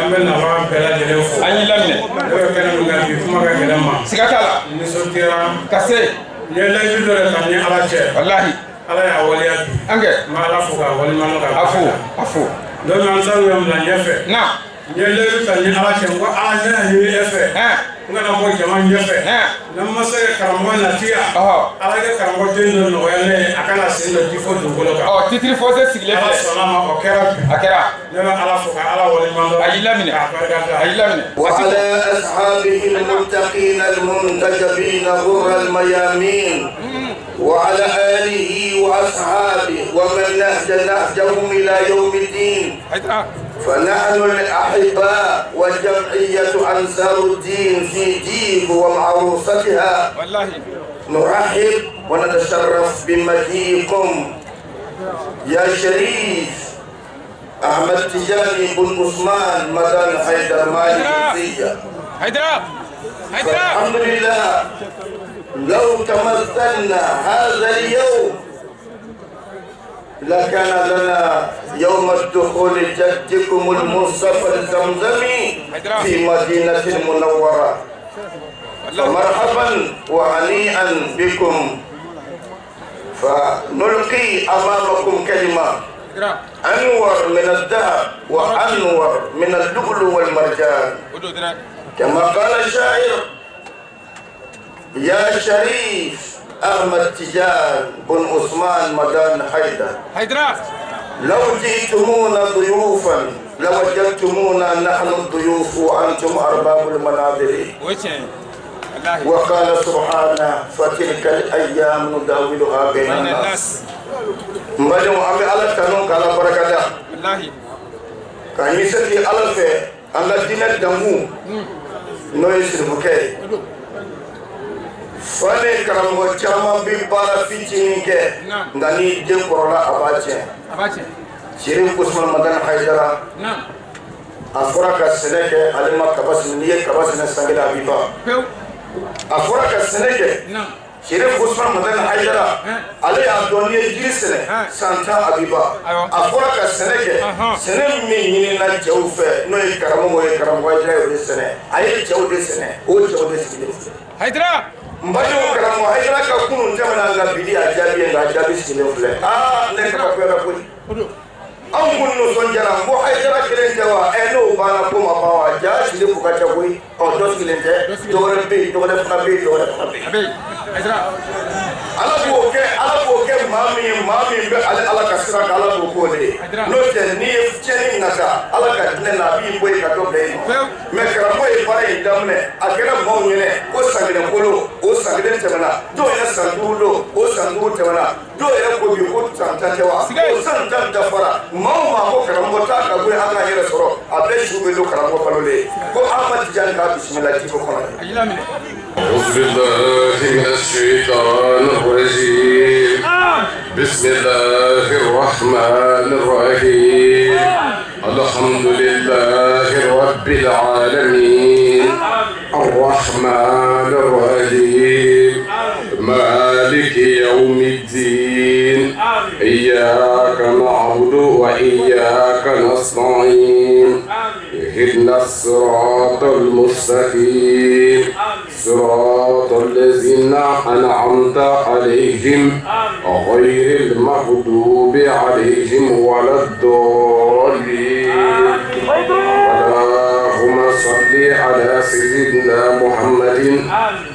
An bɛ nafa bɛɛ lajɛlen fo. An y'i laminɛ. Ne bɛ kɛnɛ min kan bi, kuma ka gɛlɛn ma. Siga t'a la. Nisɔndiyara. Ka se. N ye layidu dɔ de ta n ni Ala cɛ. Walahi. Ala y'a waleya bi. An kɛ. N bɛ Ala fo k'a waleɲuman dɔn k'a A fo, a fo. Don min an sanu bɛ bila ɲɛfɛ. Na. N ye layidu ta n ni Ala cɛ, n ko Ala, ne y'a ɲini e fɛ. N kana bɔ jama ɲɛfɛ. Ni n ma se ka karamɔgɔ natiya. Ala ka karamɔgɔ den dɔ nɔgɔya ne ye, a kana sen dɔ di fo dugukolo kan. Ɔ, titre foncier sigilen Ala filɛ. sɔnna ma, o kɛra bi. A kɛra. Ne bɛ Ala fo ka Ala waleɲuman dɔn. A y'i laminɛ. K'a barika da. A y'i laminɛ. وعلى أصحابه المتقين المنتجبين غر الميامين وعلى آله وأصحابه ومن نهج نهجهم إلى يوم الدين. Hayidara. فنحن الأحباء وجمعية أنصار الدين في جيب ومعروستها Walahi. نرحب ونتشرف بمجيئكم يا شريف أحمد تجاني بن عثمان مدن حيدر مالك الزية. Hayidara. Hayidara. الحمد لله، لو تمثلنا هذا اليوم لكان لنا يوم الدخول جدكم المصطفى الزمزمي في مدينة المنورة. فمرحبا وهنيئا بكم. فنلقي أمامكم كلمة Hayidara. أنور من الذهب وأنور من اللؤلؤ والمرجان. O don dɛ. كما قال الشاعر: يا شريف أحمد تجان بن عثمان مدان حيدر، Hayidara. لو جئتمونا ضيوفا لوجدتمونا نحن الضيوف وأنتم أرباب المنازل. O ye tiɲɛ ye. Walahi. وقال سبحانه: فتلك الأيام نداولها بين بين الناس. الناس. N badenw, an bɛ Ala tanu k'Ala barikada Walahi. ka ɲɛsɛti Ala fɛ an ka diinɛ dangu, n'o ye sirifukɛ ye. Fa ni karamɔgɔ caman bɛ baara fitinin kɛ, nka ni den kɔrɔla, a b'a tiɲɛ. A b'a tiɲɛ. Sirif Usman Madani Hayidara, a fɔra ka sɛnɛ kɛ, ale ma kaba sɛnɛ. N'i ye kaba sɛnɛ san kelen, a b'i ban. Pewu. A fɔra ka sɛnɛ kɛ, Sirif Usman Madani Hayidara, ale y'a dɔn n'i ye jiri sɛnɛ, san 10, a b'i ban. Ayiwa. A fɔra ka sɛnɛ kɛ, sɛnɛ min ɲinina cɛw fɛ, n'o ye karamɔgɔ ye, karamɔgɔ Hayidara y'o de sɛnɛ. A ye cɛw de sɛnɛ, o cɛw de sigilen filɛ. Hayidara. N badenw, karamɔgɔ Hayidara ka kunun tɛmɛna, nka bi a jaabi ye, nka a jaabi sigilen filɛ. Aa, ne kabakoyara koyi. O don. Anw kun nisɔndiyara ko Hayidara kelen tɛ wa? Ɛ, n'o banna, ko ma ban wa? Ja, Sirifu ka ca koyi. Ɔ, dɔ sigilen tɛ, dɔ wɛrɛ bɛ yen, dɔ wɛrɛ fana bɛ yen, dɔ wɛrɛ fana bɛ yen. A bɛ yen. Hayidara. Ala b'o kɛ, Ala b'o kɛ maa min ye, maa min bɛ ale Ala ka sira kan, Ala b'o k'o de ye. N'o tɛ, n'i ye tiɲɛni nata Ala ka diinɛ na, a b'i bɔ yen ka dɔ bila yen nɔ. Pewu. Mɛ karamɔgɔ ye baara in daminɛ, a kɛra maaw ɲɛnɛ ko san kelen kolo, o san kelen tɛmɛna. Dɔw yɛrɛ san 5 don, o san 5 tɛmɛna. Dɔw yɛrɛ ko bi ko san 10 tɛ wa? Siga. O san 10 dafara. Maa o maa ko karamɔgɔ t'a ka bɔ yen, an k'an yɛrɛ sɔrɔ, a bɛɛ su bɛ don karamɔgɔ balo de ye. Ko Ahmad Tijani k'a bisimila jiko kɔnɔ. A y'i laminɛ. أعوذ بالله من الشيطان الرجيم. بسم الله الرحمن الرحيم. الحمد لله رب العالمين، الرحمن الرحيم، مالك يوم الدين، إياك نعبد وإياك نستعين، اهدنا الصراط المستقيم، صراط الذين أنعمت عليهم، غير المغضوب عليهم ولا الضالين. اللهم صل على سيدنا محمد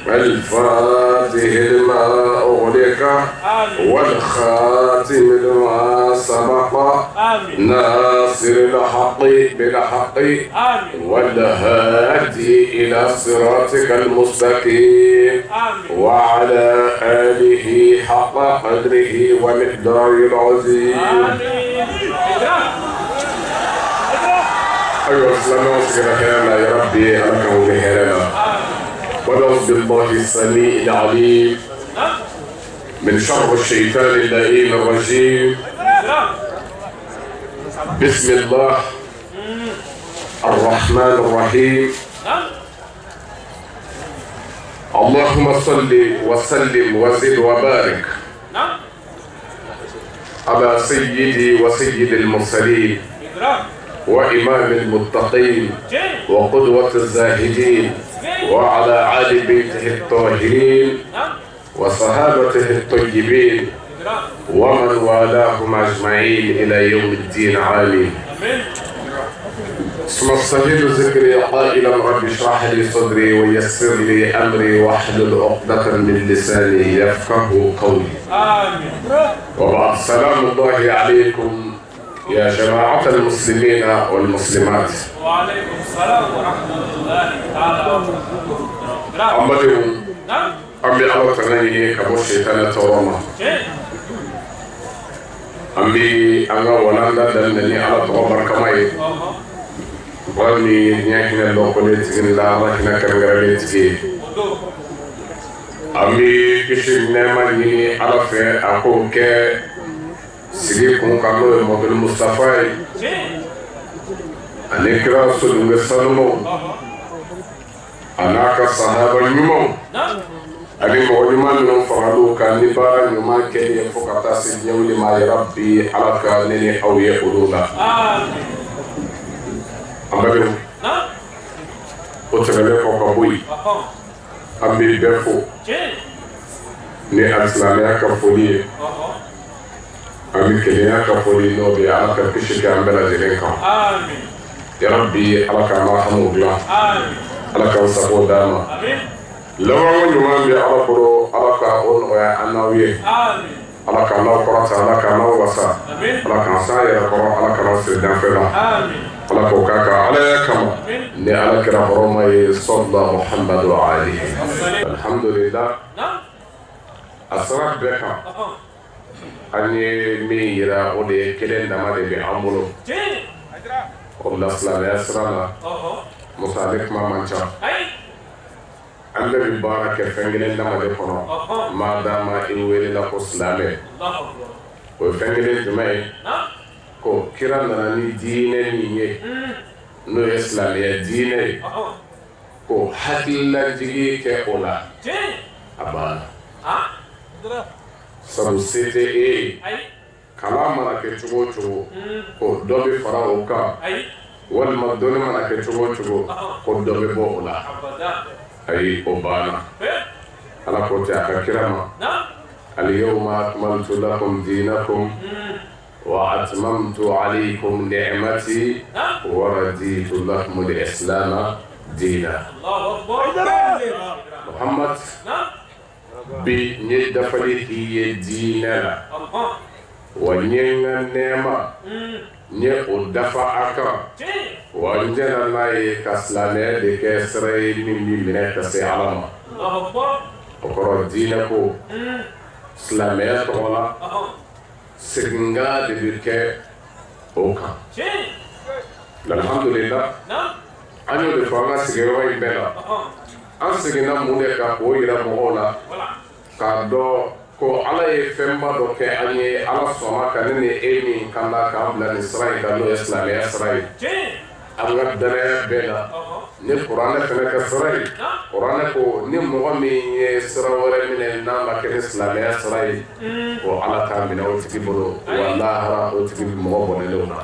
الفاتح لما أغلق والخاتم لما سبق، ناصر الحق بالحق، والهادي إلى صراطك المستقيم، وعلى آله حق قدره ومقداره العظيم. Ayiwa, silamɛw sigira hɛrɛ la. Ya Rabbi, Ala k'an wuli hɛrɛ la. ونعوذ بالله السميع العليم من شر الشيطان اللئيم الرجيم. بسم الله الرحمن الرحيم. اللهم صل وسلم وزد وبارك على سيدي وسيد المرسلين. وإمام المتقين وقدوة الزاهدين وعلى آل بيته الطاهرين وصحابته الطيبين ومن والاهم أجمعين إلى يوم الدين. عالي ثم استجيب ذكري قائلا رب اشرح لي صدري ويسر لي أمري واحلل عقدة من لساني يفقه قولي. وبعد، سلام الله عليكم يا جماعة المسلمين والمسلمات. وعليكم السلام ورحمة الله تعالى وبركاته. An bɛ Ala tanga ɲini ka bɔ sitana tɔɔrɔ ma. An bɛ an ka walanda daminɛ ni Ala tɔgɔ barikama ye. Ala min ye diɲɛ hinɛ lɔkɔlen tigi ni lahara hinɛ kɛrɛnkɛrɛnlen tigi ye. An bɛ kisi nɛɛma ɲini Ala fɛ a k'o kɛ sigi kun kan, n'o ye Mamadu Mustafa ye, ani kira sodenkɛ sanumaw, a n'a ka sahaba ɲumanw, ani mɔgɔ ɲuman minnu faral'u kan ni baara ɲuman kɛli ye fo ka taa se diɲɛ wuli ma. Yarabi, Ala ka ne ni aw ye olu la. An badenw, o tɛmɛnen kɔ ka bɔ yen, an bɛ bɛɛ fo ni alisilamɛya ka foli ye, an bɛ kelenya ka foli, n'o bɛ Ala ka kisi kɛ an bɛɛ lajɛlen kan. Yarabi, Ala k'an n'a hamiw dilan, Ala k'an sago d'an ma. Labanko ɲuman bɛ Ala bolo, Ala ka o nɔgɔya an n'aw ye. Ala k'an n'aw kɔrɔta, Ala k'an n'aw wasa, Ala k'an san yɛrɛ kɔrɔ, Ala k'an siri danfɛ la, Ala k'o k'a kan Alaya kama ni Ala kira hɔrɔma ye, sɔlila Muhamadu alayhi. Alhamdulillah, a sira bɛɛ kan, an ye min yira, o de ye kelen dama de bɛ an bolo. O la silamɛya sira la, Musa, ale kuma man ca. An bɛɛ bɛ baara kɛ fɛn kelen dama de kɔnɔ. Maa dama i welela ko silamɛ, o ye fɛn kelen jumɛn ye? Ko kira nana ni diinɛ min ye, n'o ye silamɛya diinɛ ye, ko hakililajigi kɛ o la, a banna. Sabu se tɛ e ye, kalan mana kɛ cogo o cogo, ko dɔ bɛ fara o kan, walima dɔnni mana kɛ cogo o cogo, ko dɔ bɛ bɔ o la. Ayi, o banna. Ala ko tɛ a ka kira ma: اليوم أكملت لكم دينكم وأتممت عليكم نعمتي ورضيت لكم الإسلام دينا. Muhammad, bi n ye dafali k'i ye diinɛ la, wa n ye n ka nɛɛma, n ye o dafa a kan, wa n jɛna n'a ye ka silamɛya de kɛ sira ye min b'i minɛ ka se Ala ma. O kɔrɔ, diinɛ ko silamɛya tɔgɔ la, seginkan de bɛ kɛ o kan. Alhamdulillah, an y'o de fɔ an ka sigiyɔrɔ in bɛɛ la. An seginna mun de kan k'o yira mɔgɔw la, k'a dɔn ko Ala ye fɛnba dɔ kɛ an ye. Ala sɔnna ka ne ni e min kan na k'an bila nin sira in kan, n'o ye silamɛya sira ye. An ka danaya bɛɛ la ni kuranɛ fɛnɛ ka sira ye. Kuranɛ ko ni mɔgɔ min ye sira wɛrɛ minɛ n'a ma kɛ ni silamɛya sira ye, ko Ala k'a minɛ o tigi bolo, wa lahara o tigi bɛ mɔgɔ bɔnɛlenw na.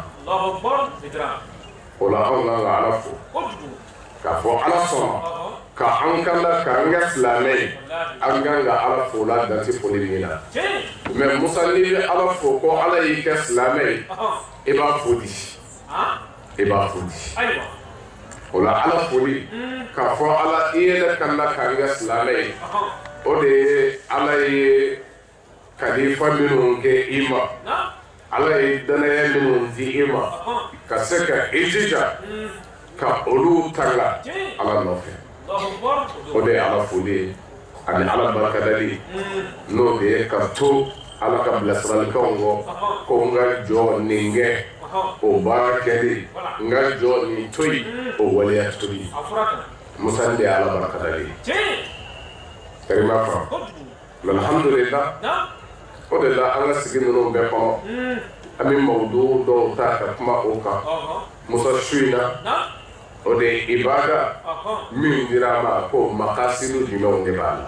O la, anw kan ka Ala fo k'a fɔ Ala sɔnna ka an kan la k'an kɛ silamɛ ye. An kan ka Ala fo la dante foli min na. Mɛ Musa, n'i bɛ Ala fo ko Ala y'i kɛ silamɛ ye, i b'a fo di, i b'a fo di. O la, Ala foli k'a fɔ Ala i ye ne kan la k'an kɛ silamɛ ye, o de ye Ala ye kalifa minnu kɛ i ma, Ala ye danaya minnu di i ma, ka se ka i jija ka olu tanga Ala nɔfɛ, o de ye Ala foli ye ani Ala barikadali, n'o de ye ka to Ala ka bilasiralikanw kɔ, ko n ka jɔ nin kɛ, o baara kɛli, n ka jɔ nin to yen, o waleya toli. Musa, de ye Ala barikadali ye. Karima faamu. Alhamdulillah, o de la an ka sigi ninnu bɛɛ kɔnɔ, an bɛ mawudu dɔw ta ka kuma o kan. Musa, su in na, o de ye ibada min dira a ma, ko makasidu jumɛnw de b'a la,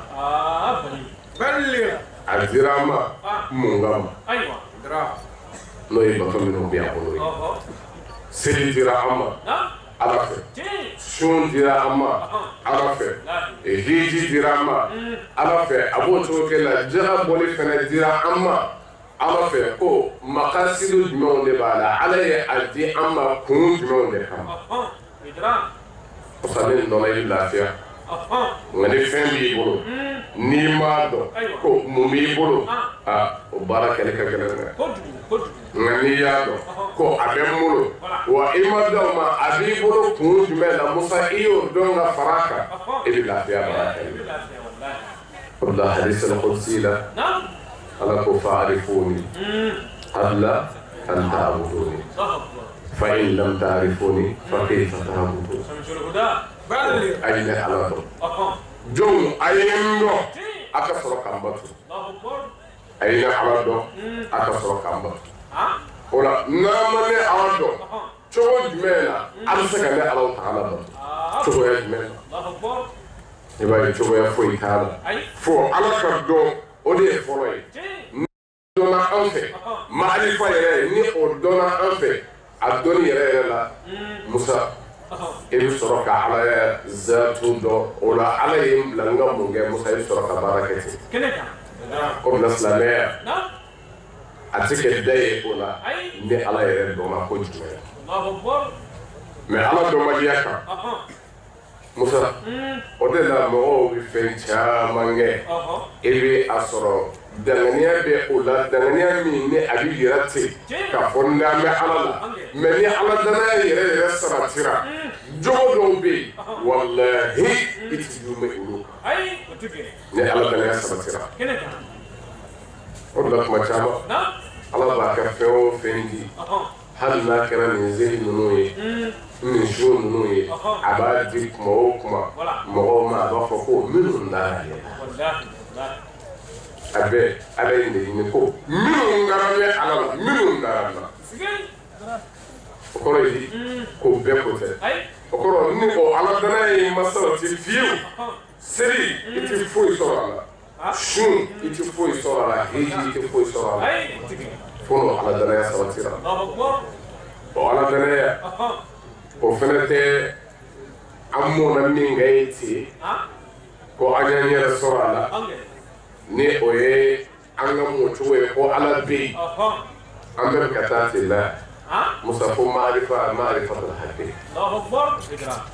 a dira a ma mun kama, n'o ye bato minnu bɛ a bolo ye. Seli dira an ma Ala fɛ, sun dira an ma Ala fɛ, hiji dira an ma Ala fɛ. A b'o cogo kelen la, jaga bɔli fana dira an ma Ala fɛ. Ko makasidu jumɛnw de b'a la? Ala ye a di an ma kun jumɛnw de kama? Musa, ni dɔnna, i bɛ lafiya. Nka ni fɛn b'i bolo, n'i m'a dɔn ko mun b'i bolo, aa, o baara kɛli ka gɛlɛn dɛ. Nka n'i y'a dɔn ko a bɛ n bolo, wa i ma da o ma, a b'i bolo kun jumɛn la, Musa, i y'o dɔn ka fara a kan, i bɛ lafiya baara kɛli la. O de la, hadisi al-qudsi la, Ala ko: fa'arifuni qabla an ta'buduni, fa in lam ta'rifuni fa kayfa ta'budun. A ye ne Ala dɔn. Jɔnw, a ye n dɔn, a ka sɔrɔ k'an bato. A ye ne Ala dɔn, a ka sɔrɔ k'an bato. O la, n'an ma ne Ala dɔn, cogo jumɛn na a bɛ se ka ne Ala ta'ala bato? Cogoya jumɛn na? I b'a ye, cogoya foyi t'a la fo Ala ka dɔn. O de ye fɔlɔ ye. Ni dɔnna an fɛ, maarifa yɛrɛ, ni o dɔnna an fɛ, a dɔnni yɛrɛ yɛrɛ la, Musa, i bɛ sɔrɔ ka Ala ya zatu dɔn. O la, Ala ye n bila n ka mun kɛ? Musa, i bɛ sɔrɔ ka baara kɛ ten. O de la, silamɛya a tɛ kɛ da ye o la ni Ala yɛrɛ dɔnna ko jumɛn. Mais Ala dɔnbaliya kan, Musa, o de la mɔgɔw bɛ fɛn caman kɛ, i bɛ a sɔrɔ danganiya bɛ o la, danganiya min ni a bɛ yira ten k'a fɔ n dalen bɛ Ala la. Mais ni Ala danaya yɛrɛ yɛrɛ sabatira, jogo dɔw bɛ yen, walahi, i ti juumɛ olu kan ni Ala danaya sabatira. O de la, kuma caman, Ala b'a ka fɛn o fɛn di, hali n'a kɛra nin seli ninnu ye, nin su ninnu ye, a b'a di kuma o kuma mɔgɔw ma, a b'a fɔ ko minnu dara ale la. A bɛ Ala ye de ɲini ko minnu dara bɛ Ala la, minnu dara la. O kɔrɔ ye di? Ko bɛɛ ko tɛ. O kɔrɔ, ni o Ala danaya ye ma sabati fiyewu, seli, i tɛ foyi sɔrɔ a la, sun, i tɛ foyi sɔrɔ a la, hiji, i tɛ foyi sɔrɔ a la, fo n'o Ala danaya sabatira. O Ala danaya, o fana tɛ an mɔnna min kɛ ye ten ko an y'an yɛrɛ sɔrɔ a la, ni o ye an ka mɔcogo ye ko Ala bɛ yen, an bɛɛ bɛ ka taa ten la. Musa, fo maarifa, maarifatul haqi,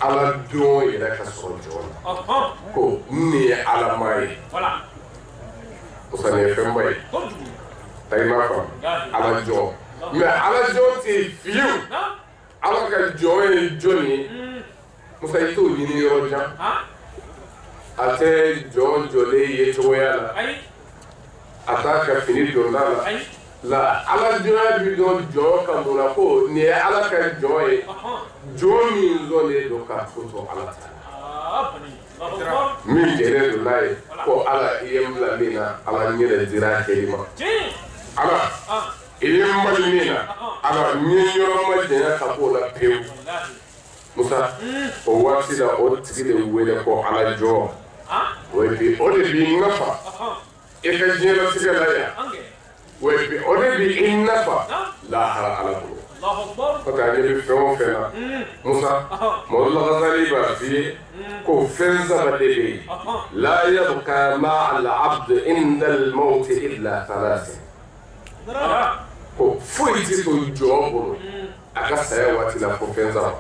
Ala dɔn yɛrɛ ka sɔrɔ jɔn na ko nin ye Ala maa ye. Musa, nin ye fɛnba ye. Ta i m'a faamu, Ala jɔn. Mais Ala jɔn tɛ yen fiyewu. Ala ka jɔn ye jɔn ye? Musa, i t'o ɲini yɔrɔ jan. A tɛ jɔn jɔlen ye cogoya la, a t'a ka fini donda la. La Ala jɔnya bi dɔn jɔn ka mun na ko nin ye Ala ka jɔn ye? Jɔn min sɔnnen don k'a ko to Ala ta la, min jɛlen don n'a ye ko Ala, i ye n bila min na, Ala, n yɛrɛ dira a kɛli ma. Ala, i ye n bali min na, Ala, n ye yɔrɔ ma janya ka b'o la pewu. Musa, o waati la, o tigi de wele ko Ala jɔn. O bi, o de b'i nafa i ka diɲɛlatigɛ la yan, wa bi, o de b'i nafa lahara Ala bolo. N'o tɛ, an ɲɛ bɛ fɛn o fɛn na, Musa, Mamadu Lagazali b'a f'i ye ko fɛn saba de bɛ yen: la yabqa ma'a al-abd inda al-mawt illa thalatha. Ko foyi tɛ to jɔn bolo a ka saya waati la fo fɛn saba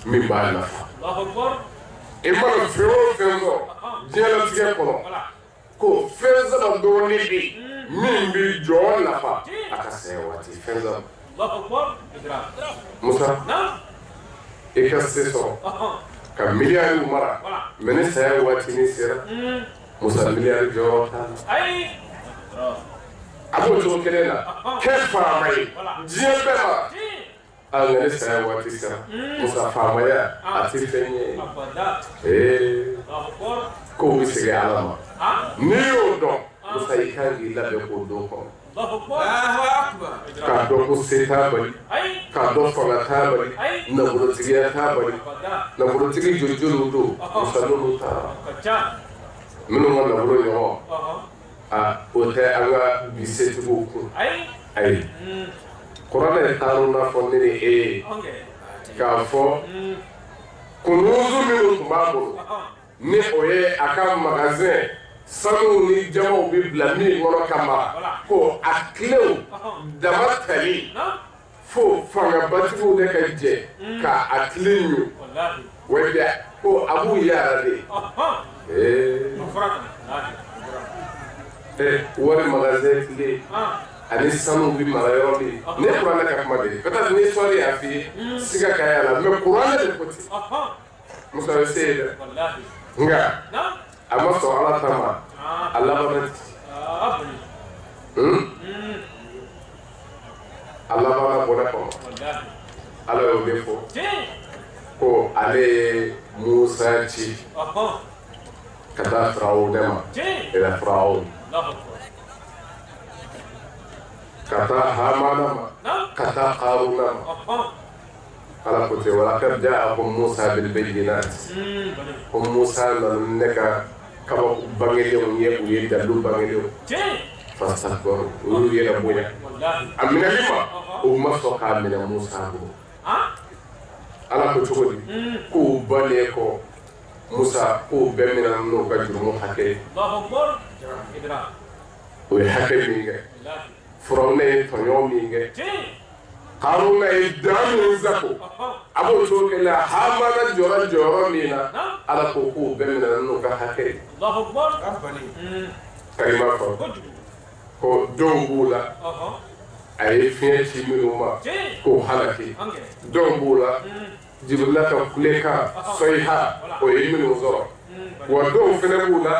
min b'a nafa. I mana fɛn o fɛn sɔrɔ diɲɛlatigɛ kɔnɔ, ko fɛn saba dɔrɔn de bɛ yen min bɛ jɔn nafa a ka saya waati, fɛn saba. Musa, i ka se sɔrɔ ka miliyariw mara, mais ni saya waati ni sera, Musa, miliyari jɔyɔrɔ t'a la. A b'o cogo kelen na, kɛ faama ye diɲɛ bɛɛ ma a, nka ni saya waati sera, Musa, faamaya a tɛ fɛn ye. Ee, kow bɛ segin Ala ma. N'i y'o dɔn, Musa, i kan k'i labɛn k'o don kɔnɔ, k'a dɔn ko se t'a bali, k'a dɔn fanga t'a bali, nafolotigiya t'a bali. Nafolotigi joli joliw don, Musa, n'olu taara, minnu ka nafolo ɲɔgɔn a, o tɛ an ka bi setigiw kun. Ayi. Kuranɛ ye Karuna fɔ ne ni e ye k'a fɔ kunuzu minnu tun b'a bolo ni o ye a ka magasin sanuw ni jamaw bɛ bila min kɔnɔ ka mara ko a kilew dama tali fo fangabatigiw de ka jɛ ka a kile ɲun wa ko a b'u yaara de ee wari magasin kile ani sanu bɛ mara yɔrɔ min ne kuranɛ ka kuma de ye peut-être ni histoire y'a f'i ye siga ka y'a la mais kuranɛ de ko ten Musa bɛ se yen dɛ nka a ma sɔn Ala ta ma a labanna ten a labanna bɔnɛ kɔnɔ Ala y'o de fɔ ko ale ye Musa ci ka taa Firawuna ma ila Firawuna ka taa Hamana ma ka taa Karuna ma Ala ko ten walakad jaakum Musa bil bayyinat ko Musa nana ne ka kabako bangelenw ye u ye dalilu bangelenw fastakbaru u y'u yɛrɛ bonya a minɛli ma u ma sɔn k'a minɛ Musa bolo Ala ko cogo di k'u bannen kɔ Musa k'u bɛɛ minɛ n'u ka jurumu hakɛ ye o ye hakɛ min kɛ Firawuna ye tɔɲɔ min kɛ Karuna ye dan min sago a b'o cogo kelen na Hamana jɔra jɔyɔrɔ min na Ala ko k'u bɛɛ minɛ n'u ka hakɛ ye kalima fɔ ko dɔw b'u la a ye fiɲɛ ci minnu ma k'o halaki dɔw b'u la Jibirila ka kulekan sɔyiha o ye minnu sɔrɔ wa dɔw fana b'u la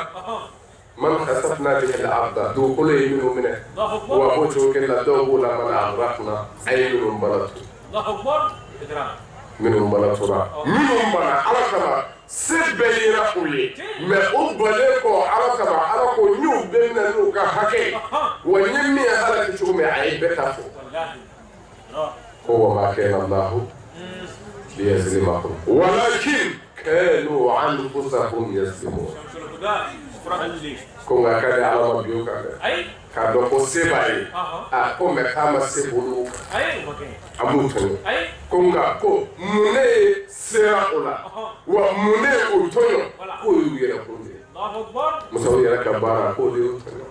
man khasafna bihi al-arda dugukolo ye minnu minɛ wa b'o cogo kelen na dɔw b'u la man aghraqna a ye minnu balatu minnu balatura minnu banna Ala kama se bɛɛ yera u ye mais o bannen kɔ Ala kama Ala ko n y'u bɛɛ minɛ n'u ka hakɛ ye wa n ye min halaki cogo min a ye bɛɛ ta fɔ ko wa ma kana Allahu liyazlimahum walakin kanu anfusahum yazlimun ko nka k'ale Ala ma bin u kan dɛ k'a dɔn ko se b'a ye a ko mais k'a ma se bolo an b'u tɔɲɔ ko nka ko mun ne ye sera o la wa mun ne ye o tɔɲɔ k'o y'u yɛrɛ kun de ye Musa u yɛrɛ ka baara k'o de y'u tɔɲɔ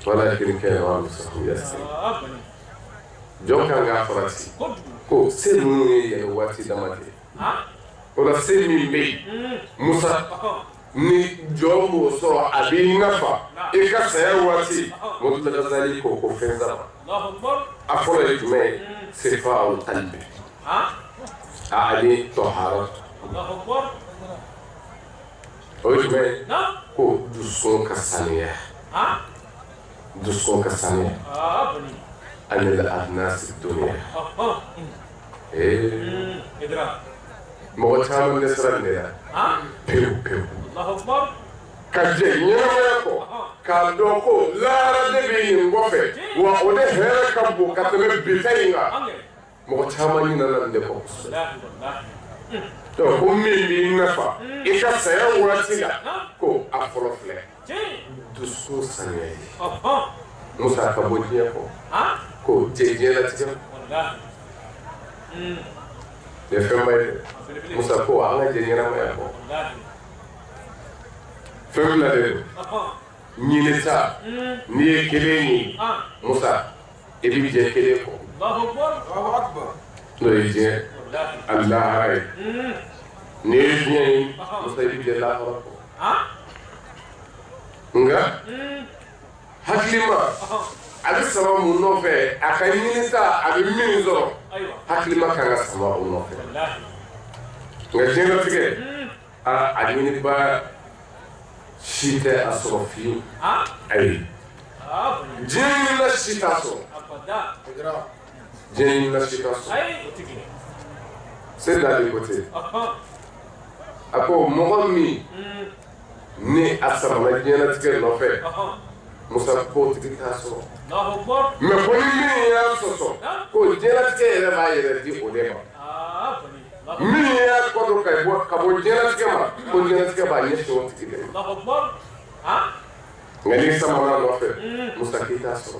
walakin kanu anfusahum yazlimun jɔn kan k'a farati ko se ninnu ye yɛrɛ waati dama de ye o la se min bɛ yen Musa ni jɔn b'o sɔrɔ a b'i nafa i ka saya waati Mutula Gazali ko ko fɛn saba a fɔlɔ ye jumɛn ye sifa'ul qalbi ani tɔhara o ye jumɛn ye ko dusukun ka sanuya dusukun ka sanuya anil adnasi dunya ee mɔgɔ caman dɛsɛra nin de la pewu pewu ka jɛ ɲɛnamaya kɔ k'a dɔn ko lahara de bɛ nin kɔfɛ wa o de hɛrɛ ka bon ka tɛmɛ bi ta in kan mɔgɔ caman ɲinɛna nin de kɔ donc ko min b'i nafa i ka saya waati la ko a fɔlɔ filɛ dusukun sanuya ye Musa ka bɔ diɲɛ kɔ ko jɛ diɲɛlatigɛ nin ye fɛnba ye dɛ Musa ko an ka jɛ ɲɛnamaya kɔ fɛn fila de don ɲinita n'i ye kelen ɲini Musa i b'i jɛ kelen kɔ n'o ye diɲɛ ani lahara ye n'i ye diɲɛ ɲini Musa i b'i jɛ lahara kɔ nka hakilima a bɛ sama mun nɔfɛ a ka ɲinita a bɛ min sɔrɔ hakilima kan ka sama o nɔfɛ nka diɲɛlatigɛ a ɲiniba si tɛ a sɔrɔ fiyewu ayi diɲɛ ɲinina si t'a sɔrɔ diɲɛ ɲinina si t'a sɔrɔ Seyidina Ali ko ten a ko mɔgɔ min ni a samana diɲɛlatigɛ nɔfɛ Musa k'o tigi t'a sɔrɔ mais ko ni min y'a sɔsɔ ko diɲɛlatigɛ yɛrɛ b'a yɛrɛ di o de ma min y'a kɔ don ka bɔ diɲɛlatigɛ ma ko diɲɛlatigɛ b'a ɲɛsin o tigi de ma nka n'i samana nɔfɛ Musa k'i t'a sɔrɔ.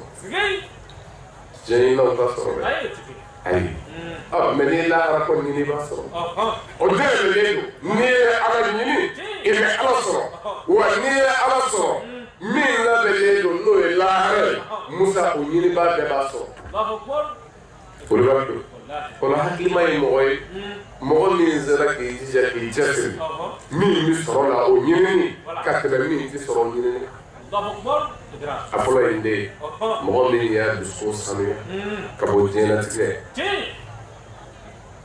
Diɲɛ ɲininaw t'a sɔrɔ dɛ. Ayi, ɔ mɛ n'i ye lahara ko ɲini, i b'a sɔrɔ. O dayɛlɛlen don. N'i ye Ala ɲini, i bɛ Ala sɔrɔ. Wa n'i ye Ala sɔrɔ, min labɛnnen don, n'o ye lahara ye, Musa, o ɲinibaa bɛɛ b'a sɔrɔ. O de b'a to o la, hakilima ye mɔgɔ ye, mɔgɔ min sera k'i jija, k'i cɛsiri, min bɛ sɔrɔ la, o ɲinini ka tɛmɛ min tɛ sɔrɔ, o ɲinini. A fɔlɔ ye n den ye, mɔgɔ min y'a dusukun sanuya ka bɔ diɲɛlatigɛ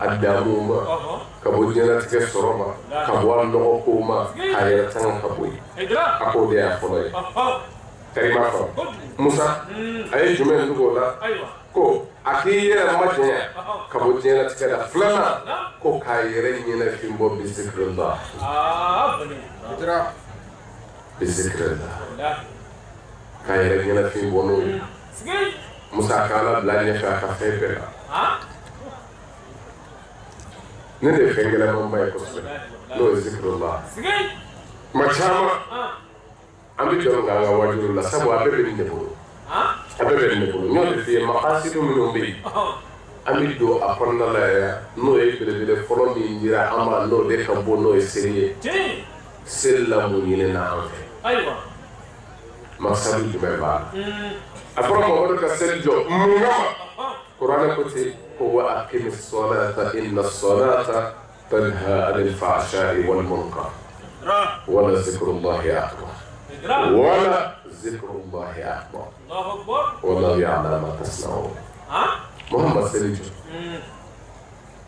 a damu ma, ka bɔ diɲɛlatigɛ sɔrɔ ma, ka bɔ a nɔgɔ kow ma, k'a yɛrɛ tanga ka bɔ yen, a k'o de y'a fɔlɔ ye. Karima fɔ Musa, a ye jumɛn tugu o la? Ko a k'i yɛrɛ majanya ka bɔ diɲɛlatigɛ la. Filanan, ko k'a yɛrɛ ɲɛnafin bɔ bizikirillah, bizikirillah, k'a yɛrɛ ɲɛnafin bɔ n'o ye. Musa, k'Ala bila ɲɛfɛ a ka fɛn bɛɛ la. Ne de ye fɛn gɛlɛnmanba ye kosɛbɛ, n'o ye zikirillah. Tuma caman an bɛ jɔ k'an ka waajuli la, sabu a bɛɛ bɛ nin de bolo, a bɛɛ bɛ nin de bolo. N y'o de f'i ye, makasidu minnu bɛ yen, an bɛ don a kɔnɔna la yan, n'o ye belebele fɔlɔ min dira an ma, n'o de ka bon, n'o ye seli ye. Seli la, mun ɲinina an fɛ? Makasadu jumɛn b'a la? A fɔra Mamadu ka seli jɔ mun kama? Kuranɛ ko ten ko: wa aqimi salata inna salata tanha anil fahsha'i wal munkar wala zikrullahi akbar, wala zikrullahi akbar, wallahu ya'lamu ma tasna'un. Muhammad, seli jɔ.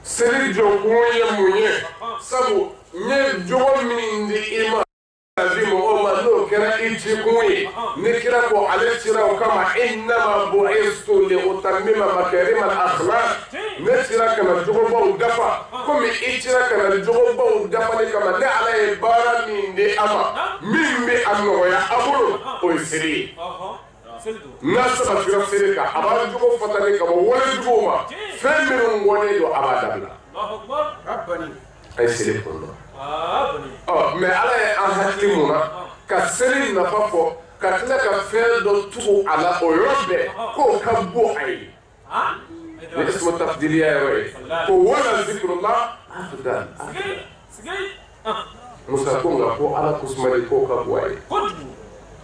Seli jɔ kun ye mun ye? Sabu n ye jogo min di i ma, di mɔgɔw ma, n'o kɛra i ci kun ye, ni kira ko ale cira o kama: innama bu'istu li utammima makarima al akhlaq. Ne cira ka na jogobaw dafa. Komi i cira ka na jogobaw dafali kama, ne Ala ye baara min di a ma, min bɛ a nɔgɔya a bolo, o ye seli ye. N'a sabatira seli kan, a b'a jogo fatani ka bɔ wale juguw ma. Fɛn minnu kɔnnen don, a b'a dabila. A ye seli kɔnɔ. Ɔ mɛ Ala ye an hakili mun na ka seli nafa fɔ, ka tila ka fɛn dɔ tugu a la o yɔrɔ bɛɛ, k'o ka bon a ye, ni ismu tafdiliya yɔrɔ ye, ko wala zikrullah afdal. Musa ko nka ko Ala kusumali, k'o ka bon a ye.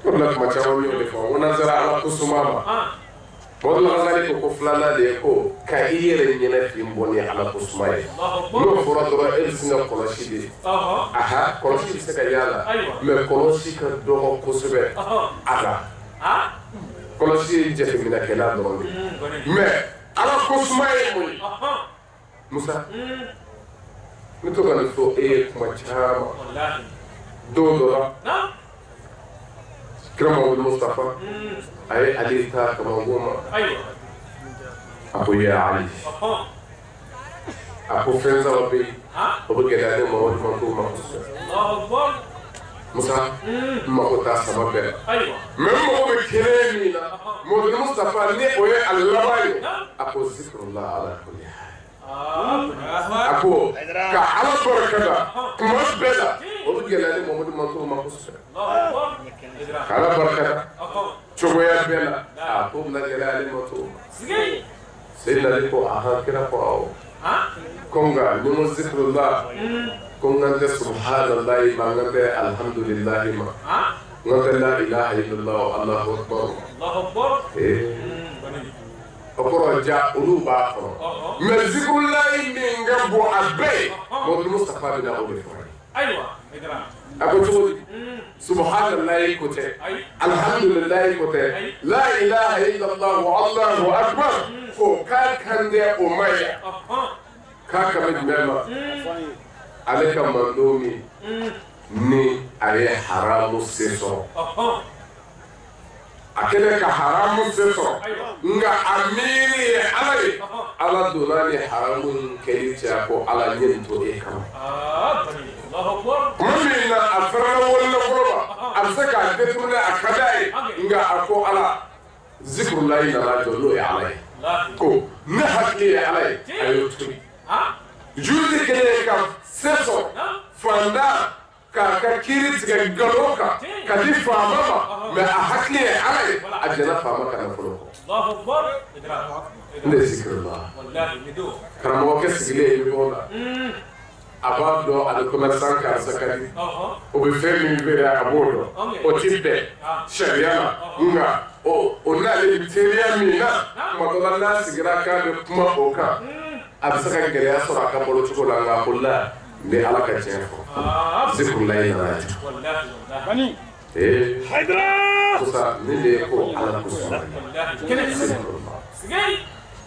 O de la, kuma caman y'o de fɔ ko n'an sera Ala kusuma ma, Mɔdu Ghazali ko filanan de ye ko ka i yɛrɛ ɲɛnafin bɔ ni Ala kusuma ye. N'o fɔra dɔrɔn, e bɛ sin ka kɔlɔsi de. Aha, kɔlɔsi bɛ se ka y'a la, mɛ kɔlɔsi ka dɔgɔ kosɛbɛ a la. Kɔlɔsi ye jateminɛkɛla dɔrɔn de ye. Mɛ Ala kusuma ye mun ye? Musa, n bɛ to ka nin fɔ e ye kuma caman. Don dɔ la, kira Mamadu Mustafa a ye Ali ta kamakun ma. A ko: ya Ali, a ko fɛn saba bɛ yen, o bɛ gɛlɛya ne Mamadu ma t'o ma kosɛbɛ. Musa, n mako t'a saba bɛɛ la, mɛ n mago bɛ kelen min na, Mamadu Mustafa, ni o ye a laban ye. A ko: zikrullah ala kulli hal. A ko ka Ala barika da kuma bɛɛ la, o bɛ gɛlɛya ne Mamadu ma t'o ma kosɛbɛ. Ka Ala barika da cogoya bɛɛ la, a ko bɛna gɛlɛya ale ma t'o ma. Seyidina Ali ko: ahan. Kira ko: awɔ. Ko nka ni n ko zikrullah, ko n kan tɛ subhanallahi ma, n kan tɛ alhamdulillahi ma, n kan tɛ la ilaha illallah allahu akbar ma. Ee, o kɔrɔ ja, olu b'a kɔnɔ, mɛ zikrullahi min ka bon a bɛɛ ye, Mamadu Mustafa bɛna o de fɔ an ye. A ko cogo di? Subhanallahi ko tɛ, alhamdulillahi ko tɛ, la ilaha illallah allahu akbar ko k'a kan tɛ o ma ye. K'a kan bɛ jumɛn ma? Ale ka mando min ni a ye haramu se sɔrɔ, a kɛlen ka haramu se sɔrɔ, nka a miiri ye Ala ye. Ala donna ni haramu in kɛli cɛ, a ko: Ala, n ye nin to e kama. Tuma min na a fɛrɛla wali nafolo ma, a bɛ se k'a détourner, a ka d'a ye, nka a ko Ala, zikurulayi nana jɔ, n'o ye Ala ye, ko ne hakili ye Ala ye, a y'o to yen. Juge kɛlen ka se sɔrɔ fantan k'a ka kiiri tigɛ nkalon kan ka di faama ma, mɛ a hakili ye Ala ye, a jɛnna faama ka nafolo kɔ. N de zikirullah. Karamɔgɔkɛ sigilen ye ɲɔgɔn na, a b'a dɔn a ni commerçant karisa ka di, o bɛ fɛn min feere a b'o dɔn, o ti bɛn sariya la, nka o n'ale bɛ teriya min na, tuma dɔ la n'a sigira k'a bɛ kuma o kan, a bɛ se ka gɛlɛya sɔrɔ a ka balo cogo la, nka ko la n bɛ Ala ka tiɲɛ fɔ, zikirulayi nana ten. Ee Musa, nin de ye ko Ala ko sɔrɔ.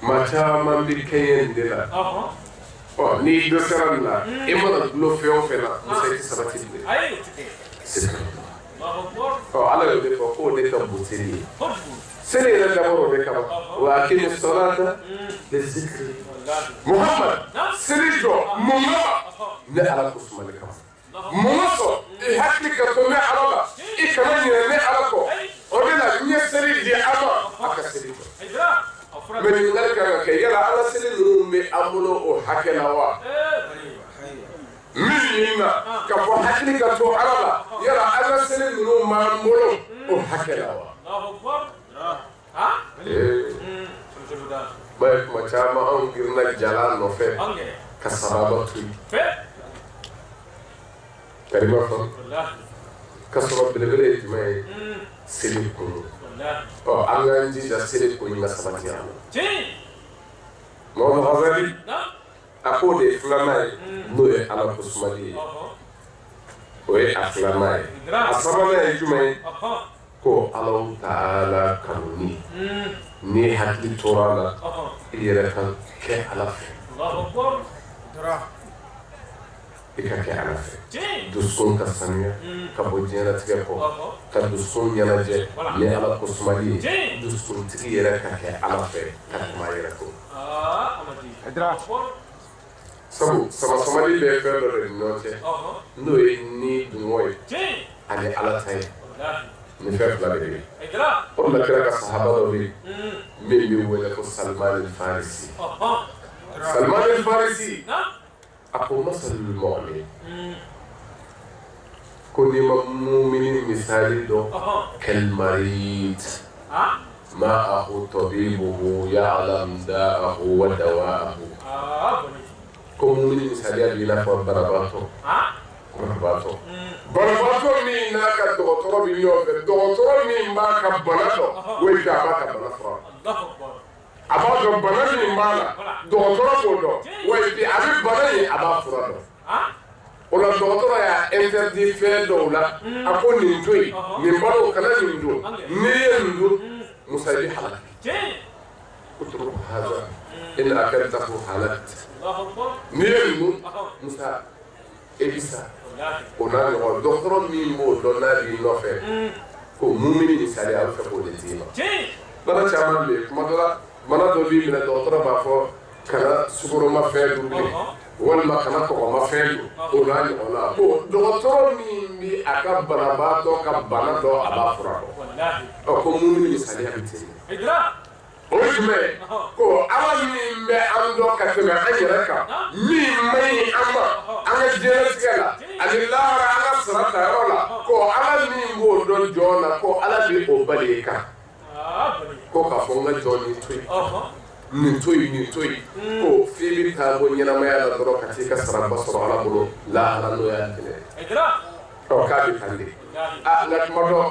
Maa caman bɛ kɛɲɛ nin de la. Ɔ n'i dɛsɛra nin na, i mana dulon fɛn o fɛn na, Musa, i tɛ sabati bilen. Ɔ Ala y'o de fɔ k'o de ka bon seli ye. Seli yɛrɛ dabɔra o de kama. Wa akimi salata li zikri. Muhammad, seli jɔ mun kama? Ne Ala ko sumali kama. Mun sɔn i hakili ka to ne Ala la, i kana ɲinɛ ne Ala kɔ. O de la n ye seli di a ma, a ka seli jɔ. Mais ɲininkali kan ka kɛ, yala ala seli ninnu bɛ an bolo o hakɛ la wa? Min ɲinina ka fɔ hakili ka to Ala la, yala ala seli ninnu b'an bolo o hakɛ la wa? Ba ye kuma caman anw girinna jala nɔfɛ ka sababa to yen. Karima fɔ ka sɔrɔ belebele ye jumɛn ye? Seli kun. Ɔ an k'an jija seli kun ka sabati an ma. Mɔgɔ Ghazali a k'o de ye filanan ye, n'o ye Ala ko sumali ye, o ye a filanan ye. A sabanan ye jumɛn ye? Ko Alahu taala kanuni. N'i hakili tora a la, i yɛrɛ ka kɛ Ala fɛ. I ka kɛ Ala fɛ, dusukun ka sanuya ka bɔ diɲɛlatigɛ kɔ, ka dusukun ɲɛnajɛ ni Ala ko sumali ye, dusukuntigi yɛrɛ ka kɛ Ala fɛ ka tɛmɛ a yɛrɛ kɔ. Sabu sama-samali bɛ fɛn dɔ de ni ɲɔgɔn cɛ, n'o ye ni dungɔ ye ani Ala ta ye. Nin fɛn fila de bɛ yen. O de la kira ka sahaba dɔ bɛ yen min bɛ wele ko Salman al-Farisi. Salman al-Farisi a ko masalul mu'min, ko n'i ma mumini misali dɔn, kal marid ma'ahu tabibuhu ya'lam da'ahu wa dawa'ahu. Ko mumini misaliya b'i n'a fɔ banabaatɔ. Banabaatɔ min n'a ka dɔgɔtɔrɔ bɛ ɲɔgɔn fɛ, dɔgɔtɔrɔ min b'a ka bana dɔn, o a b'a ka bana fura. A b'a dɔn bana min b'a la, dɔgɔtɔrɔ b'o dɔn, wa a bɛ bana in a b'a fura dɔn. O la dɔgɔtɔrɔ y'a interdit fɛn dɔw la, a ko nin to yen, nin balo kana nin dun, n'i ye nin dun, Musa i bɛ halaki. Utruk haza in akaltahu halakt. N'i ye nin dun, Musa e bɛ sa. O n'a ɲɔgɔn dɔgɔtɔrɔ min b'o dɔn n'a b'i nɔfɛ, ko mumini misali a bɛ fɛ k'o de d'i ma. Bana caman bɛ yen, kuma dɔ la bana dɔ b'i minɛ, dɔgɔtɔrɔ b'a fɔ kana sukoroma fɛn dun bilen, walima kana kɔgɔma fɛn dun, o n'a ɲɔgɔnna. Ko dɔgɔtɔrɔ min bɛ a ka banabaatɔ ka bana dɔn, a b'a fura dɔn. Ɔ ko mumini misaliya bɛ ten. O ye jumɛn ye? Ko Ala min bɛ an dɔn ka tɛmɛ an yɛrɛ kan, min man ɲi an ma an ka diɲɛlatigɛ la ani lahara an ka sara tayɔrɔ la, ko Ala min b'o dɔn jɔn na, ko Ala bɛ o bali i kan. Ko k'a fɔ n ka jɔn nin to yen, nin to yen, nin to yen, ko f'i bɛ taa bɔ ɲɛnamaya la dɔrɔn ka t'i ka saraba sɔrɔ Ala bolo lahara, n'o y'a kɛlɛ. Ɔ k'a bɛ tan de. A nka tuma dɔ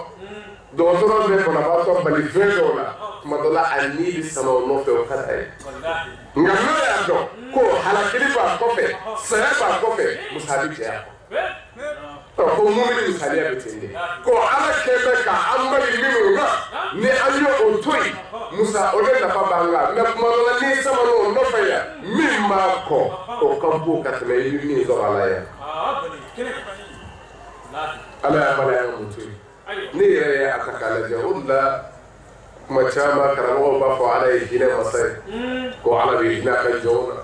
dɔgɔtɔrɔ bɛ banabaatɔ bali fɛn dɔw la, tuma dɔ la a ni bɛ sama o nɔfɛ, o ka d'a ye. Nka n'o y'a dɔn ko halakili b'a kɔfɛ, saya b'a kɔfɛ, Musa bɛ jɛ a kɔ. Ɔ ko mumini misaliya bɛ ten de. Ko Ala kɛlen bɛ ka an bali minnu na, ni an ye o to yen, Musa o de nafa b'an kan. Mɛ tuma dɔ la n'i samana o nɔfɛ yan, min b'a kɔ o ka bon ka tɛmɛ i bɛ min sɔrɔ a la yan. Ala y'a bali an ka mun to yen. Ne yɛrɛ ye a ta k'a lajɛ, o de la kuma caman karamɔgɔw b'a fɔ Ala ye hinɛ masa ye, ko Ala bɛ hinɛ a ka jɔnw na.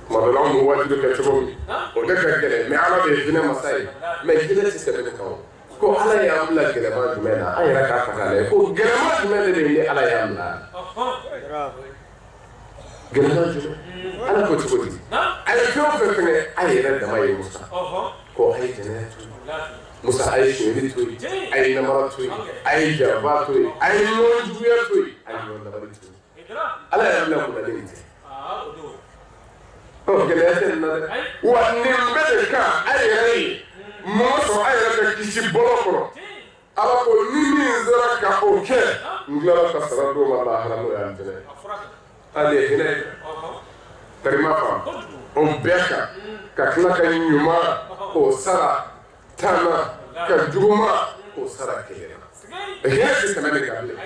Tuma dɔ la anw bɛ wajibi kɛ cogo min, o de ka gɛlɛn, mais Ala bɛ hinɛ masa ye. Mais hinɛ tɛ tɛmɛ nin kan o. Ko Ala y'an bila gɛlɛman jumɛn na, an yɛrɛ k'a ta k'a lajɛ, ko gɛlɛman jumɛn de bɛ yen ni Ala y'an bila? Gɛlɛman jumɛn? Ala ko cogo di? A ye fɛn o fɛn fɛngɛ, a yɛrɛ dama ye Musa. Ko a ye jɛnɛya to yen, Musa a ye sonyɛli to yen, a ye namara to yen, a ye janfa to yen, a ye ɲɔgɔn juguya to yen, a ye ɲɔgɔn Ala y'a bila mun na ne tɛ. Ɔ gɛlɛya tɛ nin na dɛ. Wa nin bɛɛ de kan a yɛrɛ ye mɔgɔ sɔrɔ a yɛrɛ ka kisi bɔlɔ kɔnɔ. Ala ko ni min sera ka o kɛ n tilara ka sara d'o ma lahara n'o y'an tɛnɛ ye. Ale ye hinɛ ye. Tarima faamu o bɛɛ kan ka tila ka ɲuman k'o sara tan na ka juguman k'o sara kelen na. Hinɛ tɛ tɛmɛ nin kan bilen.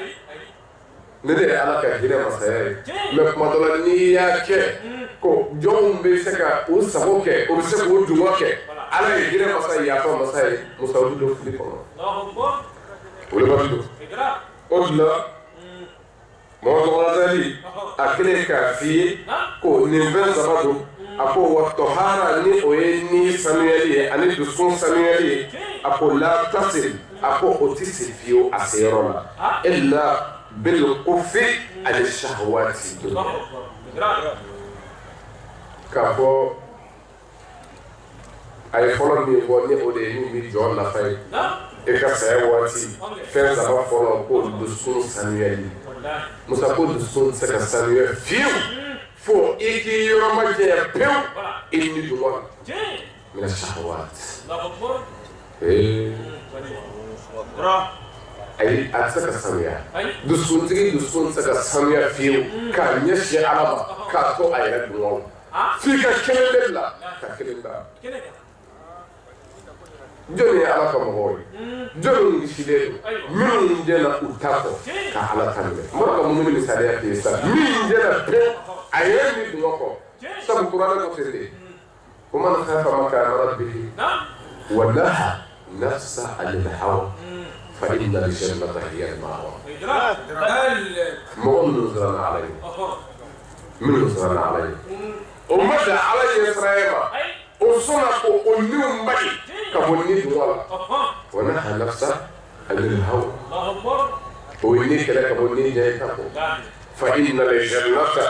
Ne de ye Ala ka hinɛ masaya ye. Mais kuma dɔ la n'i y'a kɛ ko jɔnw bɛ se ka u sago kɛ, u bɛ se k'u dungɔ kɛ. Ala ye hinɛ masa ye, yafa masa ye. Musa olu don fili kɔnɔ. Olu b'a don. O de la Mamadu Ghazali a kɛlen k'a f'i ye ko nin fɛn saba don. A ko wa tɔhara ni o ye ni sanuyali ye ani dusukun sanuyali ye. A ko la tasil, a ko o tɛ se fiyewu a seyɔrɔ la. Illa bil kufi ani shahawati dunya. K'a fɔ a ye fɔlɔ min fɔ ni o de ye min bɛ jɔn nafa ye e ka saya waati fɛn saba fɔlɔ ko dusukun sanuyali. Musa ko dusukun tɛ se ka sanuya fiyewu fo i k'i yɔrɔ majanya pewu i ni dungɔ la. Mina shahawat. Ayi a tɛ se ka sanuya. Dusukuntigi dusukun tɛ se ka sanuya fiyewu k'a ɲɛsin Ala ma k'a to a yɛrɛ dungɔ la. F'i ka kelen de bila ka kelen da. Jɔnni ye Ala ka mɔgɔw ye? Jɔnni kisilen don? Minnu jɛna u ta kɔ ka Ala ta minɛ. N bɔra ka mun misaliya f'i ye sisan. Min jɛna pewu a yɛrɛ ni dungɔ kɔ. Sabu kuranɛ ko ten de. Wa man khafa maqama rabbihi wa naha nafsa anil hawa fa inna al-jannata hiya al-ma'wa. Mɔgɔ minnu siranna Ala ɲɛ. Minnu siranna Ala ɲɛ. O ma dan Ala ɲɛ siran ma. O sɔnna ko o niw bali ka bɔ ni dungɔ la. Wa naha nafsa anil hawa. O ye ni kɛlɛ ka bɔ ni diya ta kɔ. Fa inna al-jannata